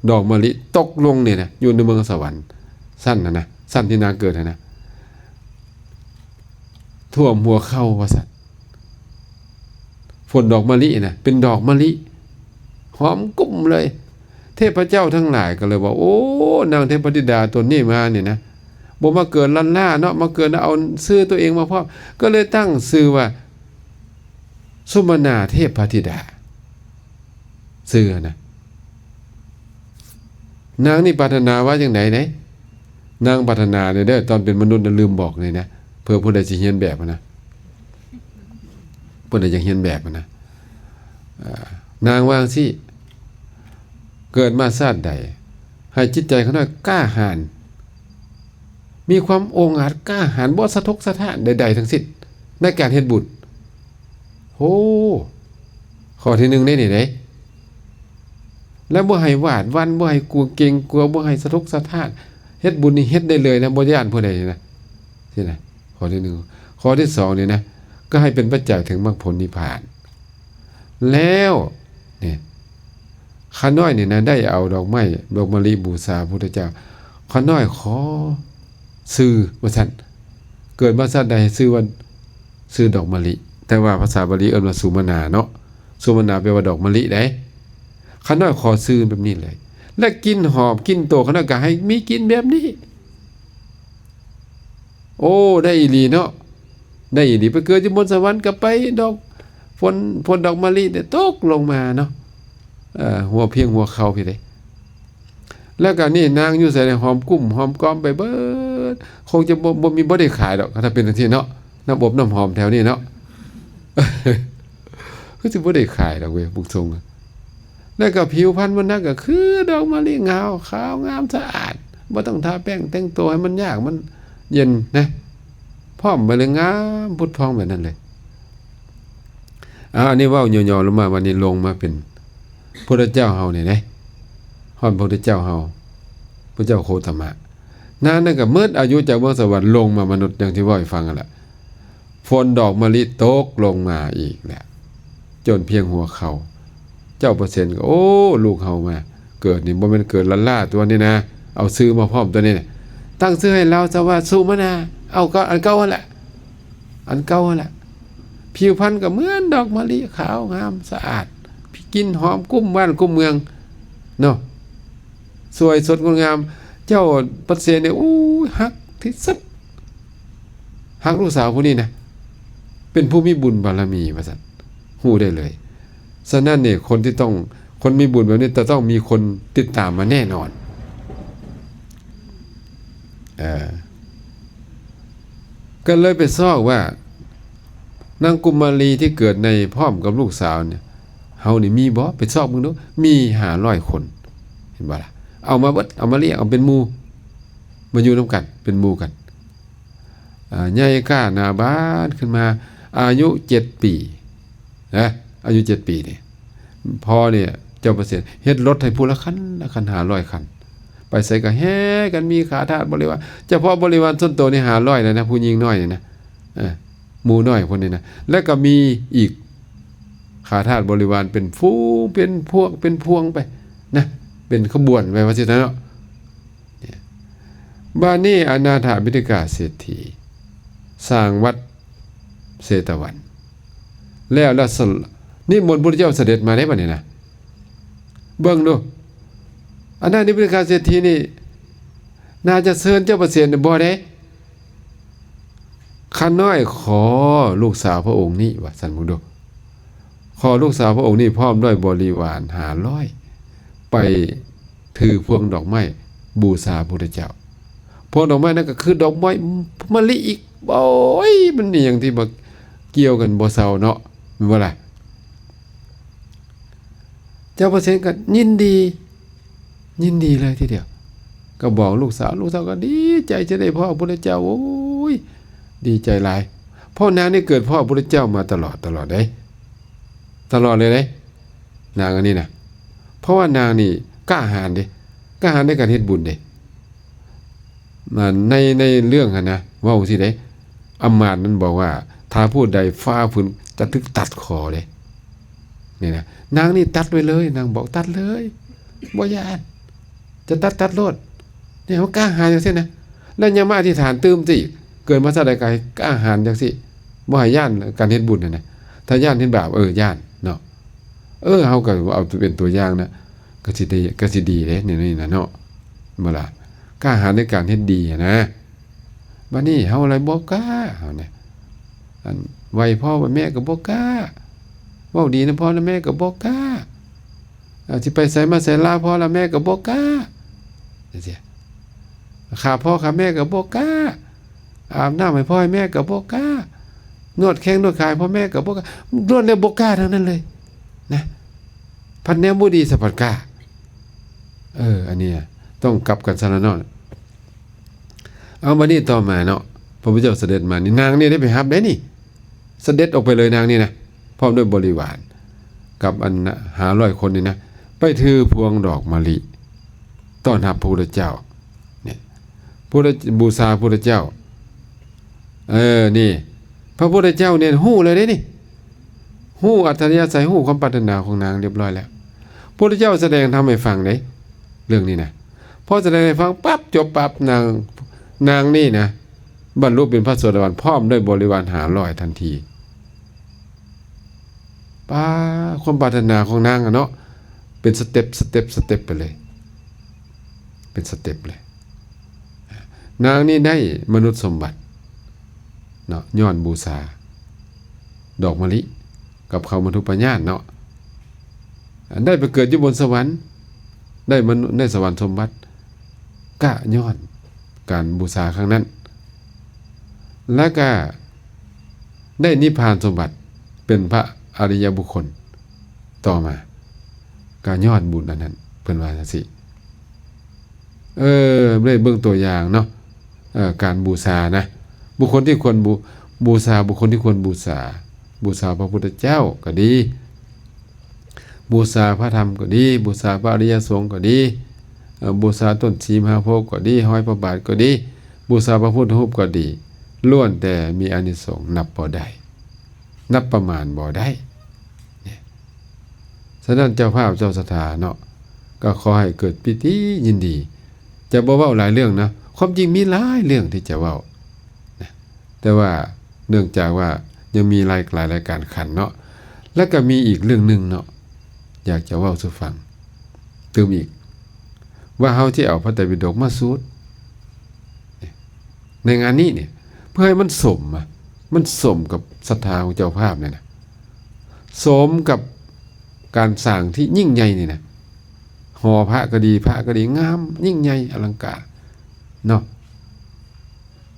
ດອກມະລິຕົກລົງນີ້ນະ ຢູ່ໃນເມືອງສະຫວັນຊັ້ນຫັ້ນນະ ຊັ້ນທີ່ນາງເກີດຫັ້ນນະ ຖ້ວມຫົວເຂົ່າວ່າຊັ້ນ. ຝົນດອກມະລິນະ ເປັນດອກມະລິ ຫອມກຸ້ມເລີຍ. ເທບພະເຈົ້າທັງຫຼາຍກໍເລີຍວ່າ ໂອ້ ນາງເທບພະທິດາຕົນນີ້ມານີ້ນະ ບໍ່ມາເກີດລ້ານລາເນາະ ມາເກີດເອົາຊື່ຕົວເອງມາພ້ອມ ກໍເລີຍຕັ້ງຊື່ວ່າ ສຸມະນາເທບພະທິດາ ຊື່ຫັ້ນນະ. ນາງນີ້ປາດຖະໜາວ່າຈັ່ງໃດເດ້? ນາງປາດຖະໜານີ້ເດີ ຕອນເປັນມະນຸດນະ ລືມບອກນີ້ນະ ເພື່ອຜູ້ໃດຊິຮຽນແບບຫັ້ນນະ ຜູ້ໃດຢາກຮຽນແບບຫັ້ນນະ. ເອີ ນາງວ່າຈັ່ງຊີ້ ເກີດມາຊາດໃດ ໃຫ້ຈິດໃຈຂ້ານ້ອຍກ້າຫານ ມີຄວາມອົງອາດກ້າຫານ ບໍ່ສະທົກສະທ້ານໃດໆທັງສິ້ນໃນການເຮັດບຸນ. ໂອ້ ຂໍ້ທີໜຶ່ງເດ້ນີ້ເດ້. ແລະ ບໍ່ໃຫ້ຫວາດຫວັ່ນ, ບໍ່ໃຫ້ກົວເກງກົວ, ບໍ່ໃຫ້ສະທົກສະທ້ານ. ເຮັດບຸນນີ້ເຮັດໄດ້ເລີຍນະ, ບໍ່ຢ້ານຜູ້ໃດນະ. ຊີ້ນະ, ຂໍ້ທີໜຶ່ງ. ຂໍ້ທີສອງນີ້ນະ, ກໍໃຫ້ເປັນປັດໄຈເຖິງມັກຜົນນິບພານ. ແລ້ວນີ້ ຂ້ານ້ອຍນີ້ນະ ໄດ້ເອົາດອກໄມ້ ດອກມະລິບູຊາພະພຸດທະເຈົ້າ. ຂ້ານ້ອຍຂໍຊື່ວ່າຊັ້ນ, ເກີດມາຊາດໃດໃຫ້ຊື່ວ່າ ຊື່ດອກມະລິ, ແຕ່ວ່າພາສາບາລີເອີ້ນວ່າສຸມະນາເນາະ. ສຸມະນາແປວ່າດອກມະລິເດ້. ຂ້ານ້ອຍຂໍຊື່ແບບນີ້ເລີຍ, ແລະ ກິ່ນຫອມກິ່ນໂຕຂ້ານ້ອຍກໍໃຫ້ມີກິ່ນແບບນີ້. ໂອ້ ໄດ້ອີ່ຫຼີເນາະ, ໄດ້ອີ່ຫຼີ. ໄປເກີດຢູ່ບົນສະຫວັນກໍໄປດອກ ຝົນ ຝົນດອກມະລິນີ້ຕົກລົງມາເນາະ, ເອີ ຫົວພຽງຫົວເຂົ່າພີ້ເດ້. ແລ້ວກໍນີ້ນາງຢູ່ໃສ ຫອມກຸ້ມຫອມກອມໄປເບີດ, ຄົງຈະບໍ່ ບໍ່ມີ ບໍ່ໄດ້ຂາຍດອກ ຖ້າເປັນຈັ່ງຊີ້ເນາະ, ນ້ຳອົບນ້ຳຫອມແຖວນີ້ເນາະ. ຄືຊິບໍ່ໄດ້ຂາຍດອກເວີຍ ບຸກຊົງ. ແລ້ວກໍຜິວພັນມັນນະ ກໍຄືດອກມະລິງາວ ຂາວງາມສະອາດ, ບໍ່ຕ້ອງທາແປ້ງ ແຕ່ງຕົວໃຫ້ມັນຍາກ ມັນເຢັນນະ, ພ້ອມໄປເລີຍ ງາມຜຸດຜ່ອງແບບນັ້ນເລີຍ. ອາ ອັນນີ້ເວົ້າຫຍໍ້ໆລົງມາ, ບັດນີ້ລົງມາເປັນພຸດທະເຈົ້າເຮົານີ້ເດ້, ຮອດພຸດທະເຈົ້າເຮົາ ພະເຈົ້າໂຄຕະມະ. ນາງນັ້ນກໍໝົດອາຍຸຈາກເມືອງສະຫວັນ ລົງມາມະນຸດ ຢ່າງທີ່ເວົ້າໃຫ້ຟັງຫັ້ນລະ. ຝົນດອກມະລິຕົກລົງມາອີກແລ້ວ ຈົນພຽງຫົວເຂົ່າ. ເຈົ້າປະເສນກໍ ໂອ້ ລູກເຮົາມາເກີດນີ້ ບໍ່ແມ່ນເກີດລ້າໆຕົວະນີ້ນະ, ເອົາຊື່ມາພ້ອມຕົວະນີ້ນະ, ຕັ້ງຊື່ໃຫ້ລາວຊະວ່າສຸມະນາ. ເອົາ ກໍອັນເກົ່າຫັ້ນແຫຼະ, ອັນເກົ່າຫັ້ນແຫຼະ. ຜິວພັນກໍເໝືອນດອກມະລິ ຂາວງາມສະອາດ, ກິ່ນຫອມກຸ້ມບ້ານກຸ້ມເມືອງເນາະ, ສວຍສົດງົດງາມ. ເຈົ້າປະເສນນີ້ ໂອ້ຍ ຮັກທີ່ສຸດ, ຮັກລູກສາວຜູ້ນີ້ນະ, ເປັນຜູ້ມີບຸນບາລະມີວ່າຊັ້ນ, ຮູ້ໄດ້ເລີຍ. ສະນັ້ນນີ້ ຄົນທີ່ຕ້ອງ ຄົນມີບຸນແບບນີ້ ຈະຕ້ອງມີຄົນຕິດຕາມມາແນ່ນອນ. ເອີ ກໍເລີຍໄປຊອກວ່າ ນາງກຸມມາລີທີ່ເກີດໃນ ພ້ອມກັບລູກສາວນີ້ ເຮົານີ້ມີບໍ່? ໄປຊອກເບິ່ງດູ, ມີຫ້າຮ້ອຍຄົນ, ເຫັນບໍ່ລະ? ເອົາມາເບິດ, ເອົາມາລ້ຽງ, ເອົາເປັນໝູ່, ມາຢູ່ນຳກັນ, ເປັນໝູ່ກັນ. ອາ ໃຫຍ່ກ້າໜ້າບານຂຶ້ນມາ, ອາຍຸເຈັດປີນະ, ອາຍຸເຈັດປີນີ້ ພໍ່ນີ້ ເຈົ້າປະເສນ ເຮັດລົດໃຫ້ຜູ້ລະຄັນ ລະຄັນ ຫ້າຮ້ອຍຄັນ, ໄປໃສກໍແຫ່ກັນ, ມີຂ້າທາດບໍລິວານ, ສະເພາະບໍລິວານສ່ວນໂຕນີ້ ຫ້າຮ້ອຍແລ້ວນະ, ຜູ້ຍິງນ້ອຍນີ້ນະ, ເອີ ໝູ່ນ້ອຍຄົນນີ້ນະ, ແລ້ວກໍມີອີກ ຂ້າທາດບໍລິວານເປັນຝູງ ເປັນພວກ ເປັນພວງໄປນະ, ເປັນຂະບວນໄປວ່າຊີ້ເຖາະເນາະ. ບາດນີ້ອະນາຖະປິນຕິກາເສດຖີ ສ້າງວັດເຊຕະວັນແລ້ວ ແລ້ວນິມົນພຸດທະເຈົ້າສະເດັດມາເດ້ ບາດນີ້ນະ. ເບິ່ງດູ ອະນາຖະປິນຕິກາເສດຖີນີ້ ໜ້າຈະເຊີນເຈົ້າປະເສນ ບໍ່ເດ້. ຂ້ານ້ອຍຂໍລູກສາວພະອົງນີ້ ວ່າຊັ້ນເບິ່ງດູ, ຂໍລູກສາວພະອົງນີ້ພ້ອມດ້ວຍບໍລິວານຫ້າຮ້ອຍ ໄປຖືພວງດອກໄມ້ບູຊາພະພຸດທະເຈົ້າ. ພວງດອກໄມ້ນັ້ນກໍຄືດອກໄມ້ມະລິອີກ. ໂອ້ຍ ມັນອີຫຍັງທີ່ມາກ່ຽວກັນບໍ່ເຊົາເນາະ, ແມ່ນບໍ່ລະ? ເຈົ້າປະເສນກໍຍິນດີ, ຍິນດີເລີຍທີດຽວ, ກໍບອກລູກສາວ, ລູກສາວກໍດີໃຈທີ່ໄດ້ພໍ້ພະພຸດທະເຈົ້າ. ໂອ້ຍ ດີໃຈຫຼາຍ, ເພາະນາງນີ້ເກີດພໍ້ພະພຸດທະເຈົ້າມາຕະຫຼອດ, ຕະຫຼອດເດ້, ຕະຫຼອດເລີຍເດ້ ນາງອັນນີ້ນະ. ເພາະວ່ານາງນີ້ກ້າຫານເດ້, ກ້າຫານໃນການເຮັດບຸນເດ້. ໃນ ໃນເລື່ອງຫັ້ນນະ ເວົ້າຊີ້ເດ້, ອຳມາດນັ້ນບອກວ່າ ຖ້າຜູ້ໃດຝ່າຝືນຈະຖືກຕັດຄໍເດ້. ນີ້ນະ, ນາງນີ້ຕັດໄວ້ເລີຍ, ນາງບອກຕັດເລີຍ, ບໍ່ຢ້ານ, ຈະຕັດ ຕັດໂລດ. ນີ້ເຮົາກ້າຫານຈັ່ງຊີ້ນະ. ແລ້ວຍັງມາອະທິຖານຕື່ມອີກ, ເກີດມາຊາດໃດກໍໃຫ້ກ້າຫານຈັ່ງຊີ້, ບໍ່ໃຫ້ຢ້ານການເຮັດບຸນຫັ້ນນະ. ຖ້າຢ້ານເຮັດບາບ, ເອີ, ຢ້ານເນາະ. ເອີ, ເຮົາກໍເອົາເປັນຕົວຢ່າງນະ, ກໍຊິໄດ້, ກໍຊິດີເດ້ ແນວນີ້ນະເນາະ, ແມ່ນບໍ່ລະ? ກ້າຫານໃນການເຮັດດີຫັ້ນນະ. ບັດນີ້ເຮົາລະບໍ່ກ້າ, ເຮົານະ, ອັນ ໄຫວ້ພໍ່ໄຫວ້ແມ່ກໍບໍ່ກ້າ, ເວົ້າດີນຳພໍ່ນຳແມ່ກໍບໍ່ກ້າ, ອາ ຊິໄປໃສມາໃສລາພໍ່ລາແມ່ກໍບໍ່ກ້າ, ຈັ່ງຊີ້, ຂ້າພໍ່ຂ້າແມ່ກໍບໍ່ກ້າ, ອາບນ້ຳໃຫ້ພໍ່ໃຫ້ແມ່ກໍບໍ່ກ້າ, ນວດແຂ້ງນວດຂາໃຫ້ພໍ່ແມ່ກໍບໍ່ກ້າ, ລ້ວນແລ້ວບໍ່ກ້າທັງນັ້ນເລີຍນະ. ພັດແນວບໍ່ດີສະພັດກ້າ. ເອີ ອັນນີ້ຕ້ອງກັບກັນຊັ້ນລະເນາະ. ເອົາ ບັດນີ້ຕໍ່ມາເນາະ, ພະພຸດທະເຈົ້າສະເດັດມານີ້, ນາງນີ້ໄດ້ໄປຮັບໄດ໋ນີ້, ສະເດັດອອກໄປເລີຍນາງນີ້ນະ, ພ້ອມດ້ວຍບໍລິວານ ກັບອັນຫ້າຮ້ອຍຄົນນີ້ນະ, ໄປ ໄປຖືພວງດອກມະລິຕ້ອນຮັບພະພຸດທະເຈົ້າ ນີ້ ພຸດທະ ບູຊາພະພຸດທະເຈົ້າ. ເອີ ນີ້ ພະພຸດທະເຈົ້ານີ້ຮູ້ແລ້ວເດ້ນີ້ ຮູ້ອັດທະຍາໄສ ຮູ້ຄວາມປາດຖະໜາຂອງນາງຮຽບຮ້ອຍແລ້ວ. ພະພຸດທະເຈົ້າສະແດງທຳໃຫ້ຟັງເດ້ ເລື່ອງນີ້ນະ. ພໍສະແດງໃຫ້ຟັງປັບ ຈົບປັບ ນາງ ນາງນີ້ນະ ບັນລຸເປັນພະໂສດາບັນ ພ້ອມດ້ວຍບໍລິວານຫ້າຮ້ອຍທັນທີ. ປາ ຄວາມປາດຖະໜາຂອງນາງອະເນາະ ເປັນສະເຕັບ ສະເຕັບ ສະເຕັບໄປເລີຍ ເປັນສະເຕັບເລີຍ. ນາງນີ້ໄດ້ມະນຸດສົມບັດເນາະ ຍ້ອນບູຊາດອກມະລິກັບເຂົ້າມັນທຸປະຍາດເນາະ. ໄດ້ໄປເກີດຢູ່ບົນສະຫວັນ ໄດ້ມະນຸ ໄດ້ສະຫວັນສົມບັດ ກະຍ້ອນການບູຊາຄັ້ງນັ້ນ ແລະກະໄດ້ນິບພານສົມບັດ ເປັນພະອະລິຍະບຸກຄົນຕໍ່ມາ ກະຍ້ອນບຸນອັນນັ້ນ ເພິ່ນວ່າຈັ່ງຊີ້. ເອີ ໄດ້ເບິ່ງຕົວຢ່າງເນາະ ເອີ ການບູຊານະ ບຸກຄົນທີ່ຄວນບູ ບູຊາ ບຸກຄົນທີ່ຄວນບູຊາ ບູຊາພະພຸດທະເຈົ້າກໍດີ ບູຊາພະທຳກໍດີ ບູຊາພະອະລິຍະສົງກໍດີ ເອີ ບູຊາຕົ້ນສີມະຫາໂພກໍດີ ຮອຍພະບາດກໍດີ ບູຊາພະພຸດທະຮູບກໍດີ ລ້ວນແຕ່ມີອານິສົງນັບບໍ່ໄດ້ ນັບປະມານບໍ່ໄດ້. ສະນັ້ນເຈົ້າພາບເຈົ້າສັດທາເນາະ ກໍຂໍໃຫ້ເກີດປີຕິຍິນດີ. ຈະບໍ່ເວົ້າຫຼາຍເລື່ອງນະ ຄວາມຈິງມີຫຼາຍເລື່ອງທີ່ຈະເວົ້ານະ ແຕ່ວ່າເນື່ອງຈາກວ່າຍັງມີຫຼາຍ ຫຼາຍລາຍການຂັນເນາະ. ແລ້ວກໍມີອີກເລື່ອງໜຶ່ງເນາະ ຢາກຈະເວົ້າສູ່ຟັງຕື່ມອີກ ວ່າເຮົາຊິເອົາພະໄຕປິດົກມາສູດ ໃນງານນີ້ນີ້ ເພື່ອໃຫ້ມັນສົມ ມັນສົມກັບສັດທາຂອງເຈົ້າພາບນີ້ນະ ສົມກັບການສ້າງທີ່ຍິ່ງໃຫຍ່ນີ້ນະ. ຫໍພະກໍດີ ພະກໍດີ ງາມ ຍິ່ງໃຫຍ່ ອະລັງການເນາະ.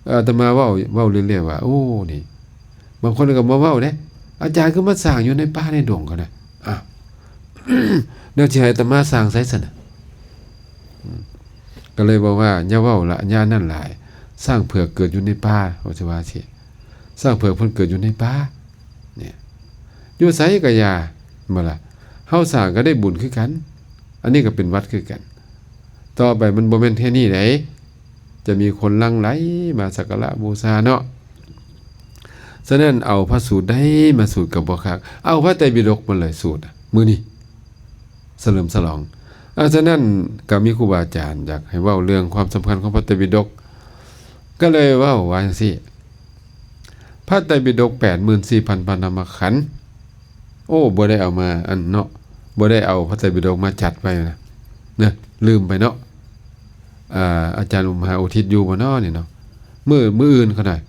ອາດຕະມາເວົ້າ ເວົ້າເລື້ອຍໆວ່າ ໂອ້ ນີ້ ບາງຄົນກໍມາເວົ້າເດ້ ອາຈານຄືມາສ້າງຢູ່ໃນປ່າໃນດົງ ເຂົານະ ອ້າວ ແນວຊິໃຫ້ອາດຕະມາສ້າງໃສຊັ້ນນະ? ອືມ ກໍເລີຍບອກວ່າ ຢ່າເວົ້າລະ ຢ່ານັ້ນຫຼາຍ ຊ້າງເຜືອກເກີດຢູ່ໃນປ່າ ວ່າຊິວ່າຊີ້ ຊ້າງເຜືອກເພິ່ນເກີດຢູ່ໃນປ່າ ນີ້ ຢູ່ໃສກໍຢ່າ ແມ່ນບໍ່ລະ? ເຮົາສ້າງກໍໄດ້ບຸນຄືກັນ ອັນນີ້ກໍເປັນວັດຄືກັນ. ຕໍ່ໄປມັນບໍ່ແມ່ນແຄ່ນີ້ໃດ ຈະມີຄົນຫຼັ່ງໄຫຼມາສັກກາລະບູຊາເນາະ. ສະນັ້ນເອົາພະສູດໃດມາສູດກໍບໍ່ຄັກ ເອົາພະໄຕປິດົກມາເລີຍສູດ ມື້ນີ້ສະເຫຼີມສະຫຼອງ. ອາ ສະນັ້ນກໍມີຄູບາອາຈານຢາກໃຫ້ເວົ້າເລື່ອງຄວາມສຳຄັນຂອງພະໄຕປິດົກ ກໍເລີຍເວົ້າວ່າຈັ່ງຊີ້ ພະໄຕປິດົກແປດໝື່ນສີ່ພັນພະທຳມະຂັນ ໂອ້ ບໍ່ໄດ້ເອົາມາອັນເນາະ ບໍ່ໄດ້ເອົາພະໄຕປິດົກມາຈັດໄວ້ນະ ນະ ລືມໄປເນາະ. ອາ ອາຈານອຸມມະຫາອຸທິດຢູ່ບໍ່ເນາະນີ້ເນາະ? ມື້ ມື້ອື່ນເຂົາໜ້ອຍ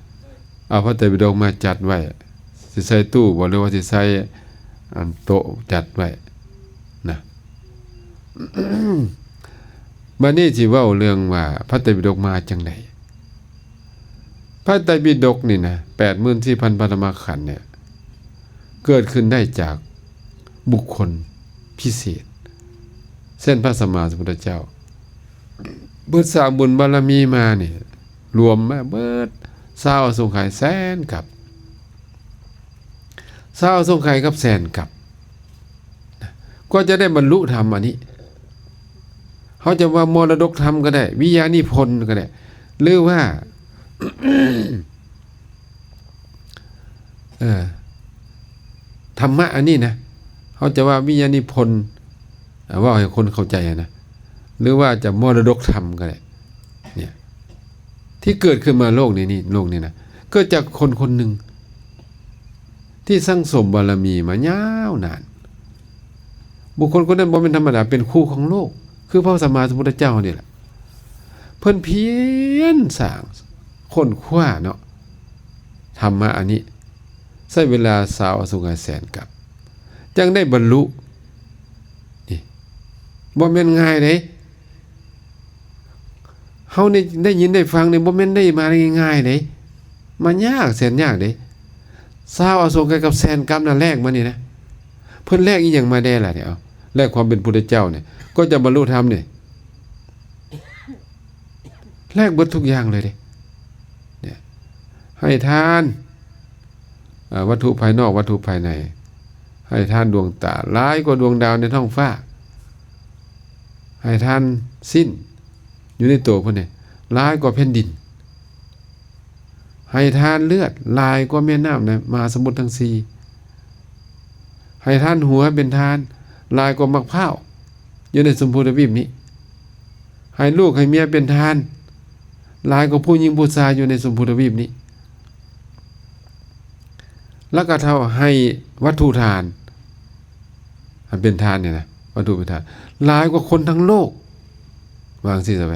ເອົາພະໄຕປິດົກມາຈັດໄວ້ ຊິໃສ່ຕູ້ບໍ່ ຫຼືວ່າຊິໃສ່ອັນໂຕະຈັດໄວ້ນະ. ບັດນີ້ຊິເວົ້າເລື່ອງວ່າພະໄຕປິດົກມາຈັ່ງໃດ? ພະໄຕປິດົກນີ້ນະ ແປດໝື່ນສີ່ພັນພະທຳມະຂັນນີ້ ເກີດຂຶ້ນໄດ້ຈາກບຸກຄົນພິເສດ ເຊັ່ນ ພະສຳມາສຳພຸດທະເຈົ້າ ເພິ່ນສ້າງບຸນບາລະມີມານີ້ ລວມມາເບິດຊາວອະສົງໄຂແສນກັບ ຊາວອະສົງໄຂກັບແສນກັບ ກວ່າຈະໄດ້ບັນລຸທຳອັນນີ້ ເຮົາຈະວ່າມໍລະດົກທຳກໍໄດ້ ວິຍານິພົນກໍໄດ້ ຫຼືວ່າ ເອີ ທຳມະອັນນີ້ນະ ເຮົາຈະວ່າວິຍານິພົນ ເວົ້າໃຫ້ຄົນເຂົ້າໃຈນະ ຫຼືວ່າຈະມໍລະດົກທຳກໍໄດ້ ເນຍ ທີ່ເກີດຂຶ້ນມາໂລກນີ້ ນີ້ ໂລກນີ້ນະ ເກີດຈາກຄົນຄົນໜຶ່ງ ທີ່ສັ່ງສົມບາລະມີມາຍາວນານ. ບຸກຄົນຄົນນັ້ນບໍ່ແມ່ນທຳມະດາ ເປັນຄູຂອງໂລກ ຄືພະສຳມາສຳພຸດທະເຈົ້ານີ້ແຫຼະ. ເພິ່ນພຽນສ້າງ ຄົ້ນຄວ້າເນາະ ທຳມະອັນນີ້ ໃຊ້ເວລາຊາວອະສົງໄຂແສນກັບ ຈັ່ງໄດ້ບັນລຸ. ນີ້ ບໍ່ແມ່ນງ່າຍເດ້. ເຮົານີ້ໄດ້ຍິນໄດ້ຟັງນີ້ ບໍ່ແມ່ນໄດ້ມາງ່າຍໆເດ້ ມາຍາກແສນຍາກເດ້. ຊາວອະສົງໄຂກັບແສນກັບນະ ແລກມານີ້ນະ ເພິ່ນແລກອີ່ຫຍັງມາແດ່ລະນີ້? ເອົາ ແລກຄວາມເປັນພຸດທະເຈົ້ານີ້ ກໍຈະບັນລຸທຳນີ້ ແລກເບິດທຸກຢ່າງເລີຍເດ້ ເນຍ ໃຫ້ທານ ອາ ວັດຖຸພາຍນອກ ວັດຖຸພາຍໃນ ໃຫ້ທານດວງຕາຫຼາຍກວ່າດວງດາວໃນທ້ອງຟ້າ ໃຫ້ທານຊີ້ນຢູ່ໃນໂຕເພິ່ນນີ້ຫຼາຍກວ່າແຜ່ນດິນ, ໃຫ້ທານເລືອດຫຼາຍກວ່າແມ່ນ້ຳໃນມະຫາສະໝຸດທັງສີ່, ໃຫ້ທານຫົວເປັນທານຫຼາຍກວ່າໝາກພ້າວຢູ່ໃນຊົມພູທະວີບນີ້, ໃຫ້ລູກໃຫ້ເມຍເປັນທານຫຼາຍກວ່າຜູ້ຍິງຜູ້ຊາຍຢູ່ໃນຊົມພູທະວີບນີ້. ແລ້ວກໍເທົ່າໃຫ້ວັດຖຸທານ ອັນເປັນທານນີ້ນະ ວັດຖຸເປັນທານ ຫຼາຍກວ່າຄົນທັງໂລກ ວ່າຈັ່ງຊີ້ຊະໄປ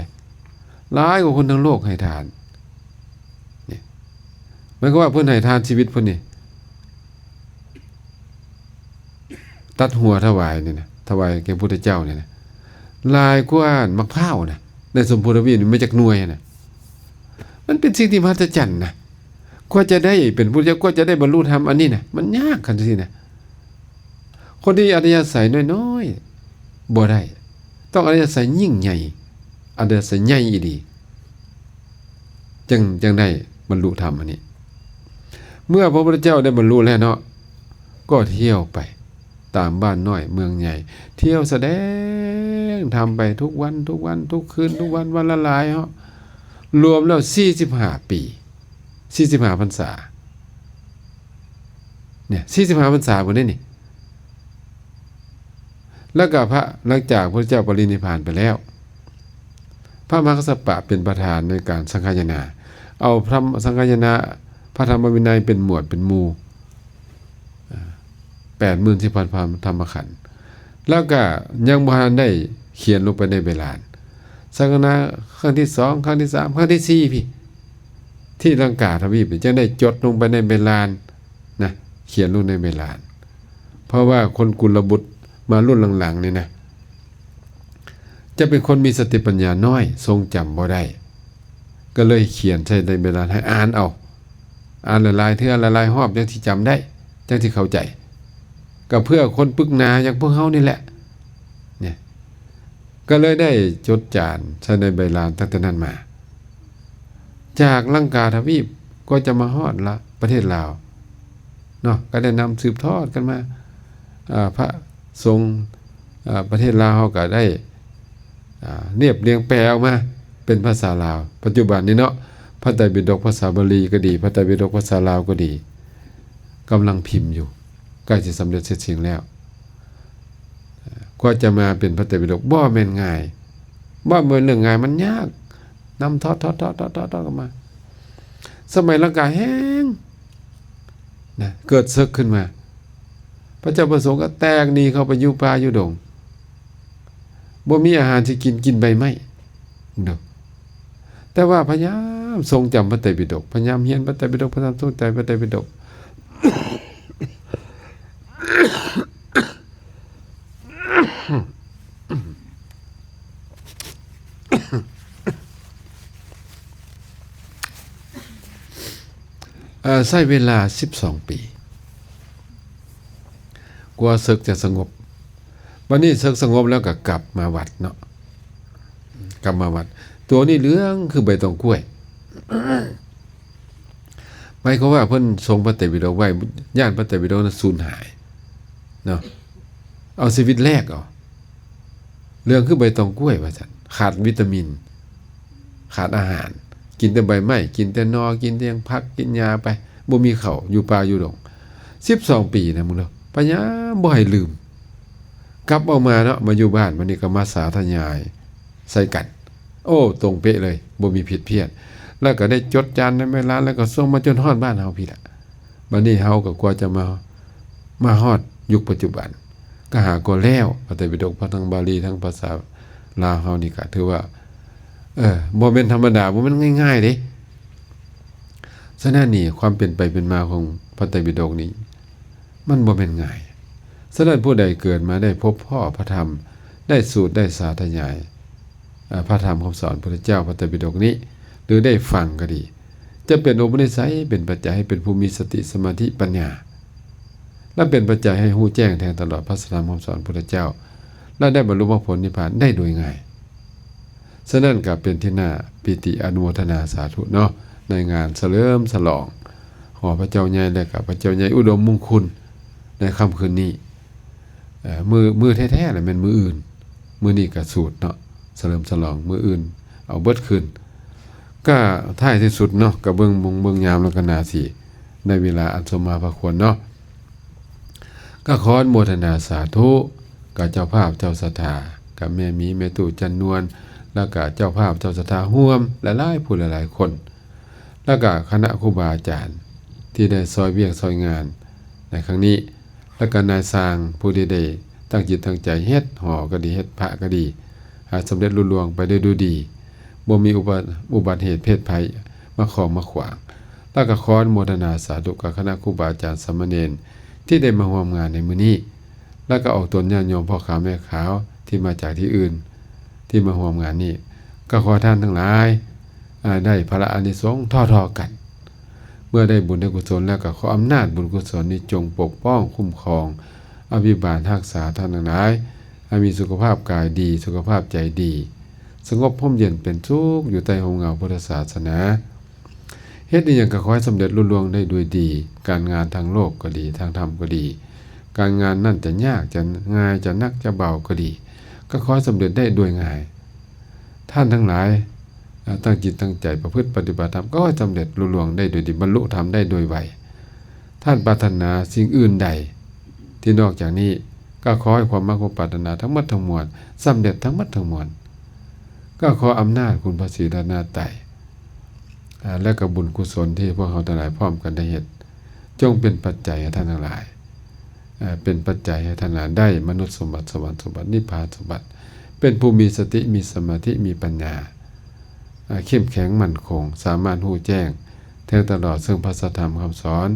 ຫຼາຍກວ່າຄົນທັງໂລກໃຫ້ທານ. ນີ້ ໝາຍຄວາມວ່າເພິ່ນໃຫ້ທານຊີວິດເພິ່ນນີ້ ຕັດຫົວຖວາຍນີ້ນະ ຖວາຍແກ່ພະພຸດທະເຈົ້ານີ້ນະ ຫຼາຍກວ່າໝາກພ້າວນະ ໃນຊົມພູທະວີບນີ້ ແມ່ນຈັກໜ່ວຍຫັ້ນນະ. ມັນເປັນສິ່ງທີ່ມະຫັດສະຈັນນະ ກວ່າຈະໄດ້ເປັນພະພຸດທະເຈົ້າ ກວ່າຈະໄດ້ບັນລຸທຳອັນນີ້ນະ ມັນຍາກຄັນຊີ້ນະ. ຄົນທີ່ອັດທະຍາໄສນ້ອຍໆ ບໍ່ໄດ້ ຕ້ອງອັດທະຍາໄສຍິ່ງໃຫຍ່ ອັດທະຍາໄສໃຫຍ່ອີ່ຫຼີ ຈຶ່ງ ຈຶ່ງໄດ້ບັນລຸທຳອັນນີ້. ເມື່ອພະພຸດທະເຈົ້າໄດ້ບັນລຸແລ້ວເນາະ ກໍທ່ຽວໄປຕາມບ້ານນ້ອຍເມືອງໃຫຍ່ ທ່ຽວສະແດງທຳໄປທຸກວັນ ທຸກວັນ ທຸກຄືນ ທຸກວັນ ວັນລະຫຼາຍເນາະ ລວມແລ້ວສີ່ສິບຫ້າປີ ສີ່ສິບຫ້າພັນສາ ເນຍ ສີ່ສິບຫ້າພັນສາພຸ້ນເດ້ນີ້. ແລ້ວກໍພະ ຫຼັງຈາກພະພຸດທະເຈົ້າປະລິນິບພານໄປແລ້ວ ພະມະຫາກັດສະປະເປັນປະທານໃນການສັງຄາຍະນາ ເອົາທຳ ສັງຄາຍະນາ ພະທຳມະວິໄນເປັນໝວດເປັນໝູ່ ແປດໝື່ນສີ່ພັນທຳມະຂັນ ແລ້ວກໍຍັງບໍ່ທັນໄດ້ຂຽນລົງໄປໃນໃບລານ ສັງຄາຍະນາຄັ້ງທີສອງ ຄັ້ງທີສາມ ຄັ້ງທີສີ່ພີ້ ທີ່ລັງກາທະວີບນີ້ ຈຶ່ງໄດ້ຈົດລົງໄປໃນໃບລານນະ ຂຽນລົງໃນໃບລານ. ເພາະວ່າຄົນກຸນລະບຸດມາລຸ້ນຫຼັງໆນີ້ນະ ຈະເປັນຄົນມີສະຕິປັນຍານ້ອຍ ຊົງຈຳບໍ່ໄດ້ ກໍເລີຍຂຽນໃສ່ໃນໃບລານໃຫ້ອ່ານເອົາ ອ່ານຫຼາຍໆເທື່ອ ຫຼາຍໆຮອບ ຈັ່ງຊິຈຳໄດ້ ຈັ່ງຊິເຂົ້າໃຈ ກໍເພື່ອຄົນປຶກໜາຢ່າງພວກເຮົານີ້ແຫຼະ ນີ້ ກໍເລີຍໄດ້ຈົດຈານໃສ່ໃນໃບລານຕັ້ງແຕ່ນັ້ນມາ. ຈາກລັງກາທະວີບກໍຈະມາຮອດລະ ປະເທດລາວເນາະ ກໍໄດ້ນຳສືບທອດກັນມາ ອາ ພະສົງ ອາ ປະເທດລາວເຮົາກໍໄດ້ ອາ ລຽບລຽງແປອອກມາເປັນພາສາລາວ ປັດຈຸບັນນີ້ເນາະ ພະໄຕປິດົກພາສາບາລີກໍດີ ພະໄຕປິດົກພາສາລາວກໍດີ ກຳລັງພິມຢູ່ ໃກ້ຊິສຳເລັດເສັດສິ້ນແລ້ວ. ກວ່າຈະມາເປັນພະໄຕປິດົກບໍ່ແມ່ນງ່າຍ ບໍ່ແມ່ນເລື່ອງງ່າຍ ມັນຍາກ ນຳທອດໆໆໆກັນມາ. ສະໄໝລັງກາແຮງນະ ເກີດເສິກຂຶ້ນມາ ພະເຈົ້າພະສົງກໍແຕກໜີເຂົ້າໄປຢູ່ປ່າຢູ່ດົງ ບໍ່ມີອາຫານຊິກິນ ກິນໃບໄມ້ເນາະ. ແຕ່ວ່າພະຍາຍາມຊົງຈຳພະໄຕປິດົກ ພະຍາຍາມຮຽນພະໄຕປິດົກ ພະຍາຍາມຊົງຈຳພະໄຕປິດົກ. ເອີ ໃຊ້ເວລາສິບສອງປີ ກວ່າເສິກຈະສະຫງົບ. ບັດນີ້ເສິກສະຫງົບແລ້ວກໍກັບມາວັດເນາະ ກັບມາວັດ. ຕົວນີ້ເຫຼືອງຄືໃບຕອງກ້ວຍ ໝາຍຄວາມວ່າເພິ່ນຊົງພະໄຕປິດົກໄວ້ ຢ້ານພະໄຕປິດົກນັ້ນສູນຫາຍເນາະ ເອົາຊີວິດແລກເອົາ. ເຫຼືອງຄືໃບຕອງກ້ວຍວ່າຊັ້ນ ຂາດວິຕາມິນ ຂາດອາຫານ ກິນແຕ່ໃບໄມ້ ກິນແຕ່ໜໍ່ ກິນແຕ່ຫຍັງ ຜັກ ກິນຫຍ້າໄປ ບໍ່ມີເຂົ້າ ຢູ່ປ່າຢູ່ດົງ ສິບສອງປີນະ ມຶງເນາະ ພະຍາຍາມບໍ່ໃຫ້ລືມ. ກັບອອກມາເນາະ ມາຢູ່ບ້ານ ບັດນີ້ກໍມາສາທະຍາຍໃສ່ກັນ ໂອ້ ຕົງເປະເລີຍ ບໍ່ມີຜິດພຽດ ແລ້ວກໍໄດ້ຈົດຈານໃນໃບລານ ແລ້ວກໍສົ່ງມາຈົນຮອດບ້ານເຮົາພີ້ລະ. ບັດນີ້ເຮົາກໍກວ່າຈະມາ ມາຮອດຍຸກປັດຈຸບັນ ກໍຫາກໍແລ້ວ ພະໄຕປິດົກ ພະທັງບາລີ ທັງພາສາລາວເຮົານີ້ ກໍຖືວ່າ ເອີ ບໍ່ແມ່ນທຳມະດາ ບໍ່ແມ່ນງ່າຍໆເດ້. ສະນັ້ນນີ້ ຄວາມເປັນໄປເປັນມາຂອງພະໄຕປິດົກນີ້ ມັນບໍ່ແມ່ນງ່າຍ. ສະນັ້ນ ຜູ້ໃດເກີດມາໄດ້ພົບພໍ້ພະທຳ ໄດ້ສູດໄດ້ສາທະຍາຍ ເອີ ພະທຳຄຳສອນພຸດທະເຈົ້າ ພະໄຕປິດົກນີ້ ຫຼື ໄດ້ຟັງກໍດີ ຈະເປັນອຸປະນິໄສ ເປັນປັດໄຈໃຫ້ເປັນຜູ້ມີສະຕິ ສະມາທິ ປັນຍາ ແລະ ເປັນປັດໄຈໃຫ້ຮູ້ແຈ້ງແທງຕະຫຼອດພະທຳຄຳສອນພຸດທະເຈົ້າ ແລະ ໄດ້ບັນລຸມາຜົນນິບພານໄດ້ໂດຍງ່າຍ. ສະນັ້ນກໍເປັນທີ່ໜ້າປີຕິອະນຸໂມທະນາສາທຸເນາະ ໃນງານສະເຫຼີມສະຫຼອງຫໍພະເຈົ້າໃຫຍ່ ແລະ ກໍພະເຈົ້າໃຫຍ່ອຸດົມມຸງຄຸນໃນຄ່ຳຄືນນີ້. ເອີ ມື້ ມື້ແທ້ໆລະແມ່ນມື້ອື່ນ ມື້ນີ້ກະສູດເນາະ ສະເຫຼີມສະຫຼອງ ມື້ອື່ນເອົາເບິດຄືນ. ກະທ້າຍທີ່ສຸດເນາະ ກະເບິ່ງມຸງເບິ່ງຍາມແລ້ວກະໜ້າຊິ ໃນເວລາອັນສົມມາພະຄວນເນາະ ກະຂໍອະນຸໂມທະນາສາທຸ ກະເຈົ້າພາບເຈົ້າສັດທາ ກະແມ່ໝີ ແມ່ຕູ້ຈັນນວນ ແລ້ວກະເຈົ້າພາບເຈົ້າສັດທາຮ່ວມຫຼາຍໆຜູ້ຫຼາຍໆຄົນ ແລ້ວກະຄະນະຄູບາອາຈານທີ່ໄດ້ຊ່ອຍວຽກຊ່ອຍງານໃນຄັ້ງນີ້ ແລ້ວກະນາຍຊ່າງຜູ້ທີ່ໄດ້ຕັ້ງຈິດຕັ້ງໃຈເຮັດຫໍກະດີ ເຮັດພະກະດີ ໃຫ້ສຳເລັດລຸລ່ວງໄປໄດ້ດ້ວຍດີ ບໍ່ມີອຸປະ ອຸບັດເຫດເພດໄພມາຂອງມາຂວາງ ແລ້ວກະຂໍອະນຸໂມທະນາສາທຸກັບຄະນະຄູບາອາຈານສາມະເນນທີ່ໄດ້ມາຮ່ວມງານໃນມື້ນີ້ ແລ້ວກະອອກຕົນຍາດໂຍມພໍ່ຂາວແມ່ຂາວທີ່ມາຈາກທີ່ອື່ນ ທີ່ມາຮ່ວມງານນີ້ ກະຂໍທ່ານທັງຫຼາຍ ອາ ໄດ້ຜະລະອານິສົງທໍ່ໆກັນ. ເມື່ອໄດ້ບຸນໄດ້ກຸສົນແລ້ວ ກະຂໍອຳນາດບຸນກຸສົນນີ້ຈົ່ງປົກປ້ອງຄຸ້ມຄອງ ອະພິບານຮັກສາທ່ານທັງຫຼາຍ ໃຫ້ມີສຸຂະພາບກາຍດີ ສຸຂະພາບໃຈດີ ສະຫງົບຮົ່ມເຢັນເປັນສຸກ ຢູ່ໃຕ້ຮົ່ມເງົາພຸດທະສາສະໜາ. ເຮັດອີ່ຫຍັງກະຂໍໃຫ້ສຳເລັດລຸລ່ວງໄດ້ດ້ວຍດີ ການງານທາງໂລກກະດີ ທາງທຳກະດີ ການງານນັ້ນຈະຍາກຈະງ່າຍ ຈະໜັກຈະເບົາກະດີ ກະຂໍໃຫ້ສຳເລັດໄດ້ດ້ວຍງ່າຍ. ທ່ານທັງຫຼາຍ ເອີ ຕັ້ງຈິດຕັ້ງໃຈປະພຶດປະຕິບັດທຳ ກໍໃຫ້ສຳເລັດລຸລ່ວງໄດ້ດ້ວຍດີ ບັນລຸທຳໄດ້ໂດຍໄວ. ທ່ານປາດຖະໜາສິ່ງອື່ນໃດທີ່ນອກຈາກນີ້ ກໍຂໍໃຫ້ຄວາມມັກຄວາມປາດຖະໜາທັງໝົດທັງມວນ ສຳເລັດທັງໝົດທັງມວນ. ກໍຂໍອຳນາດຄຸນພະສີລັດຕະນະໄຕ ອາ ແລະ ກໍບຸນກຸສົນທີ່ພວກເຮົາທັງຫຼາຍພ້ອມກັນໄດ້ເຮັດ ຈົ່ງເປັນປັດໄຈໃຫ້ທ່ານທັງຫຼາຍ ເປັນປັດໄຈໃຫ້ທ່ານຫຼາຍໄດ້ມະນຸດສົມບັດ, ສະຫວັນສົມບັດ, ນິບພານສົມບັດ, ເປັນຜູ້ມີສະຕິ, ມີສະມາທິ, ມີປັນຍາ, ເຂັ້ມແຂງໝັ້ນຄົງ, ສາມາດຮູ້ແຈ້ງແທງຕະຫຼອດເຊິ່ງພະສັດທຳຄຳສອນ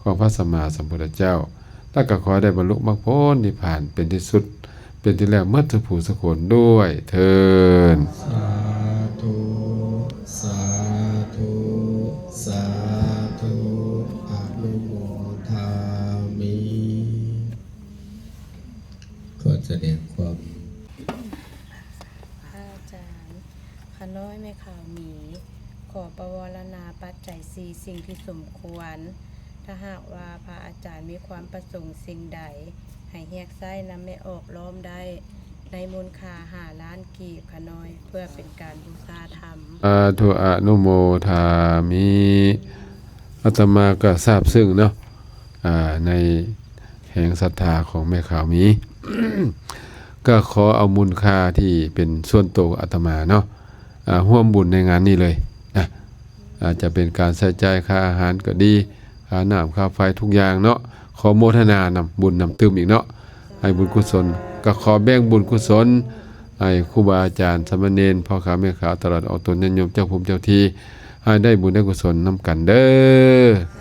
ຂອງພະສຳມາສຳພຸດທະເຈົ້າ, ແລ້ວກໍຂໍໃຫ້ໄດ້ບັນລຸມັກຜົນນິບພານເປັນທີ່ສຸດ, ເປັນທີ່ແລ້ວໝົດທຸກຜູ້ທຸກຄົນດ້ວຍເທີ້ນ. ສາທຸ ສາທຸ ສາທຸ ອະນຸໂມທາມິ ຂໍສະແດງຄວາມ ພະອາຈານ ຂ້ານ້ອຍແມ່ຂາວໝີ ຂໍປະວາລະນາປັດໄຈສີ່ສິ່ງທີ່ສົມຄວນ. ຖ້າຫາກວ່າພະອາຈານມີຄວາມປະສົງສິ່ງໃດ ໃຫ້ຮຽກໃຊ້ນຳແມ່ອອກລ້ອມໄດ້ ໃນມູນຄ່າຫ້າລ້ານກີບ ຂ້ານ້ອຍ ເພື່ອເປັນການບູຊາທຳ. ສາທຸ ອະນຸໂມທາມິ. ອາດຕະມາກໍຊາບຊຶ້ງເນາະ ອາ ໃນແຮງສັດທາຂອງແມ່ຂາວໝີ ກໍຂໍເອົາມູນຄ່າທີ່ເປັນສ່ວນໂຕອາດຕະມາເນາະ ອາ ຮ່ວມບຸນໃນງານນີ້ເລີຍນະ ອາດຈະເປັນການໃຊ້ຈ່າຍຄ່າອາຫານກໍດີ ຄ່ານ້ຳຄ່າໄຟທຸກຢ່າງເນາະ ຂໍໂມທະນານຳບຸນນຳຕື່ມອີກເນາະ ໃຫ້ບຸນກຸສົນ ກໍຂໍແບ່ງບຸນກຸສົນໃຫ້ຄູບາອາຈານ ສາມະເນນ ພໍ່ຂາວແມ່ຂາວ ຕະຫຼອດອອກຕົນຍາດໂຍມເຈົ້າພູມເຈົ້າທີ່ ໃຫ້ໄດ້ບຸນໄດ້ກຸສົນນຳກັນເດີ້.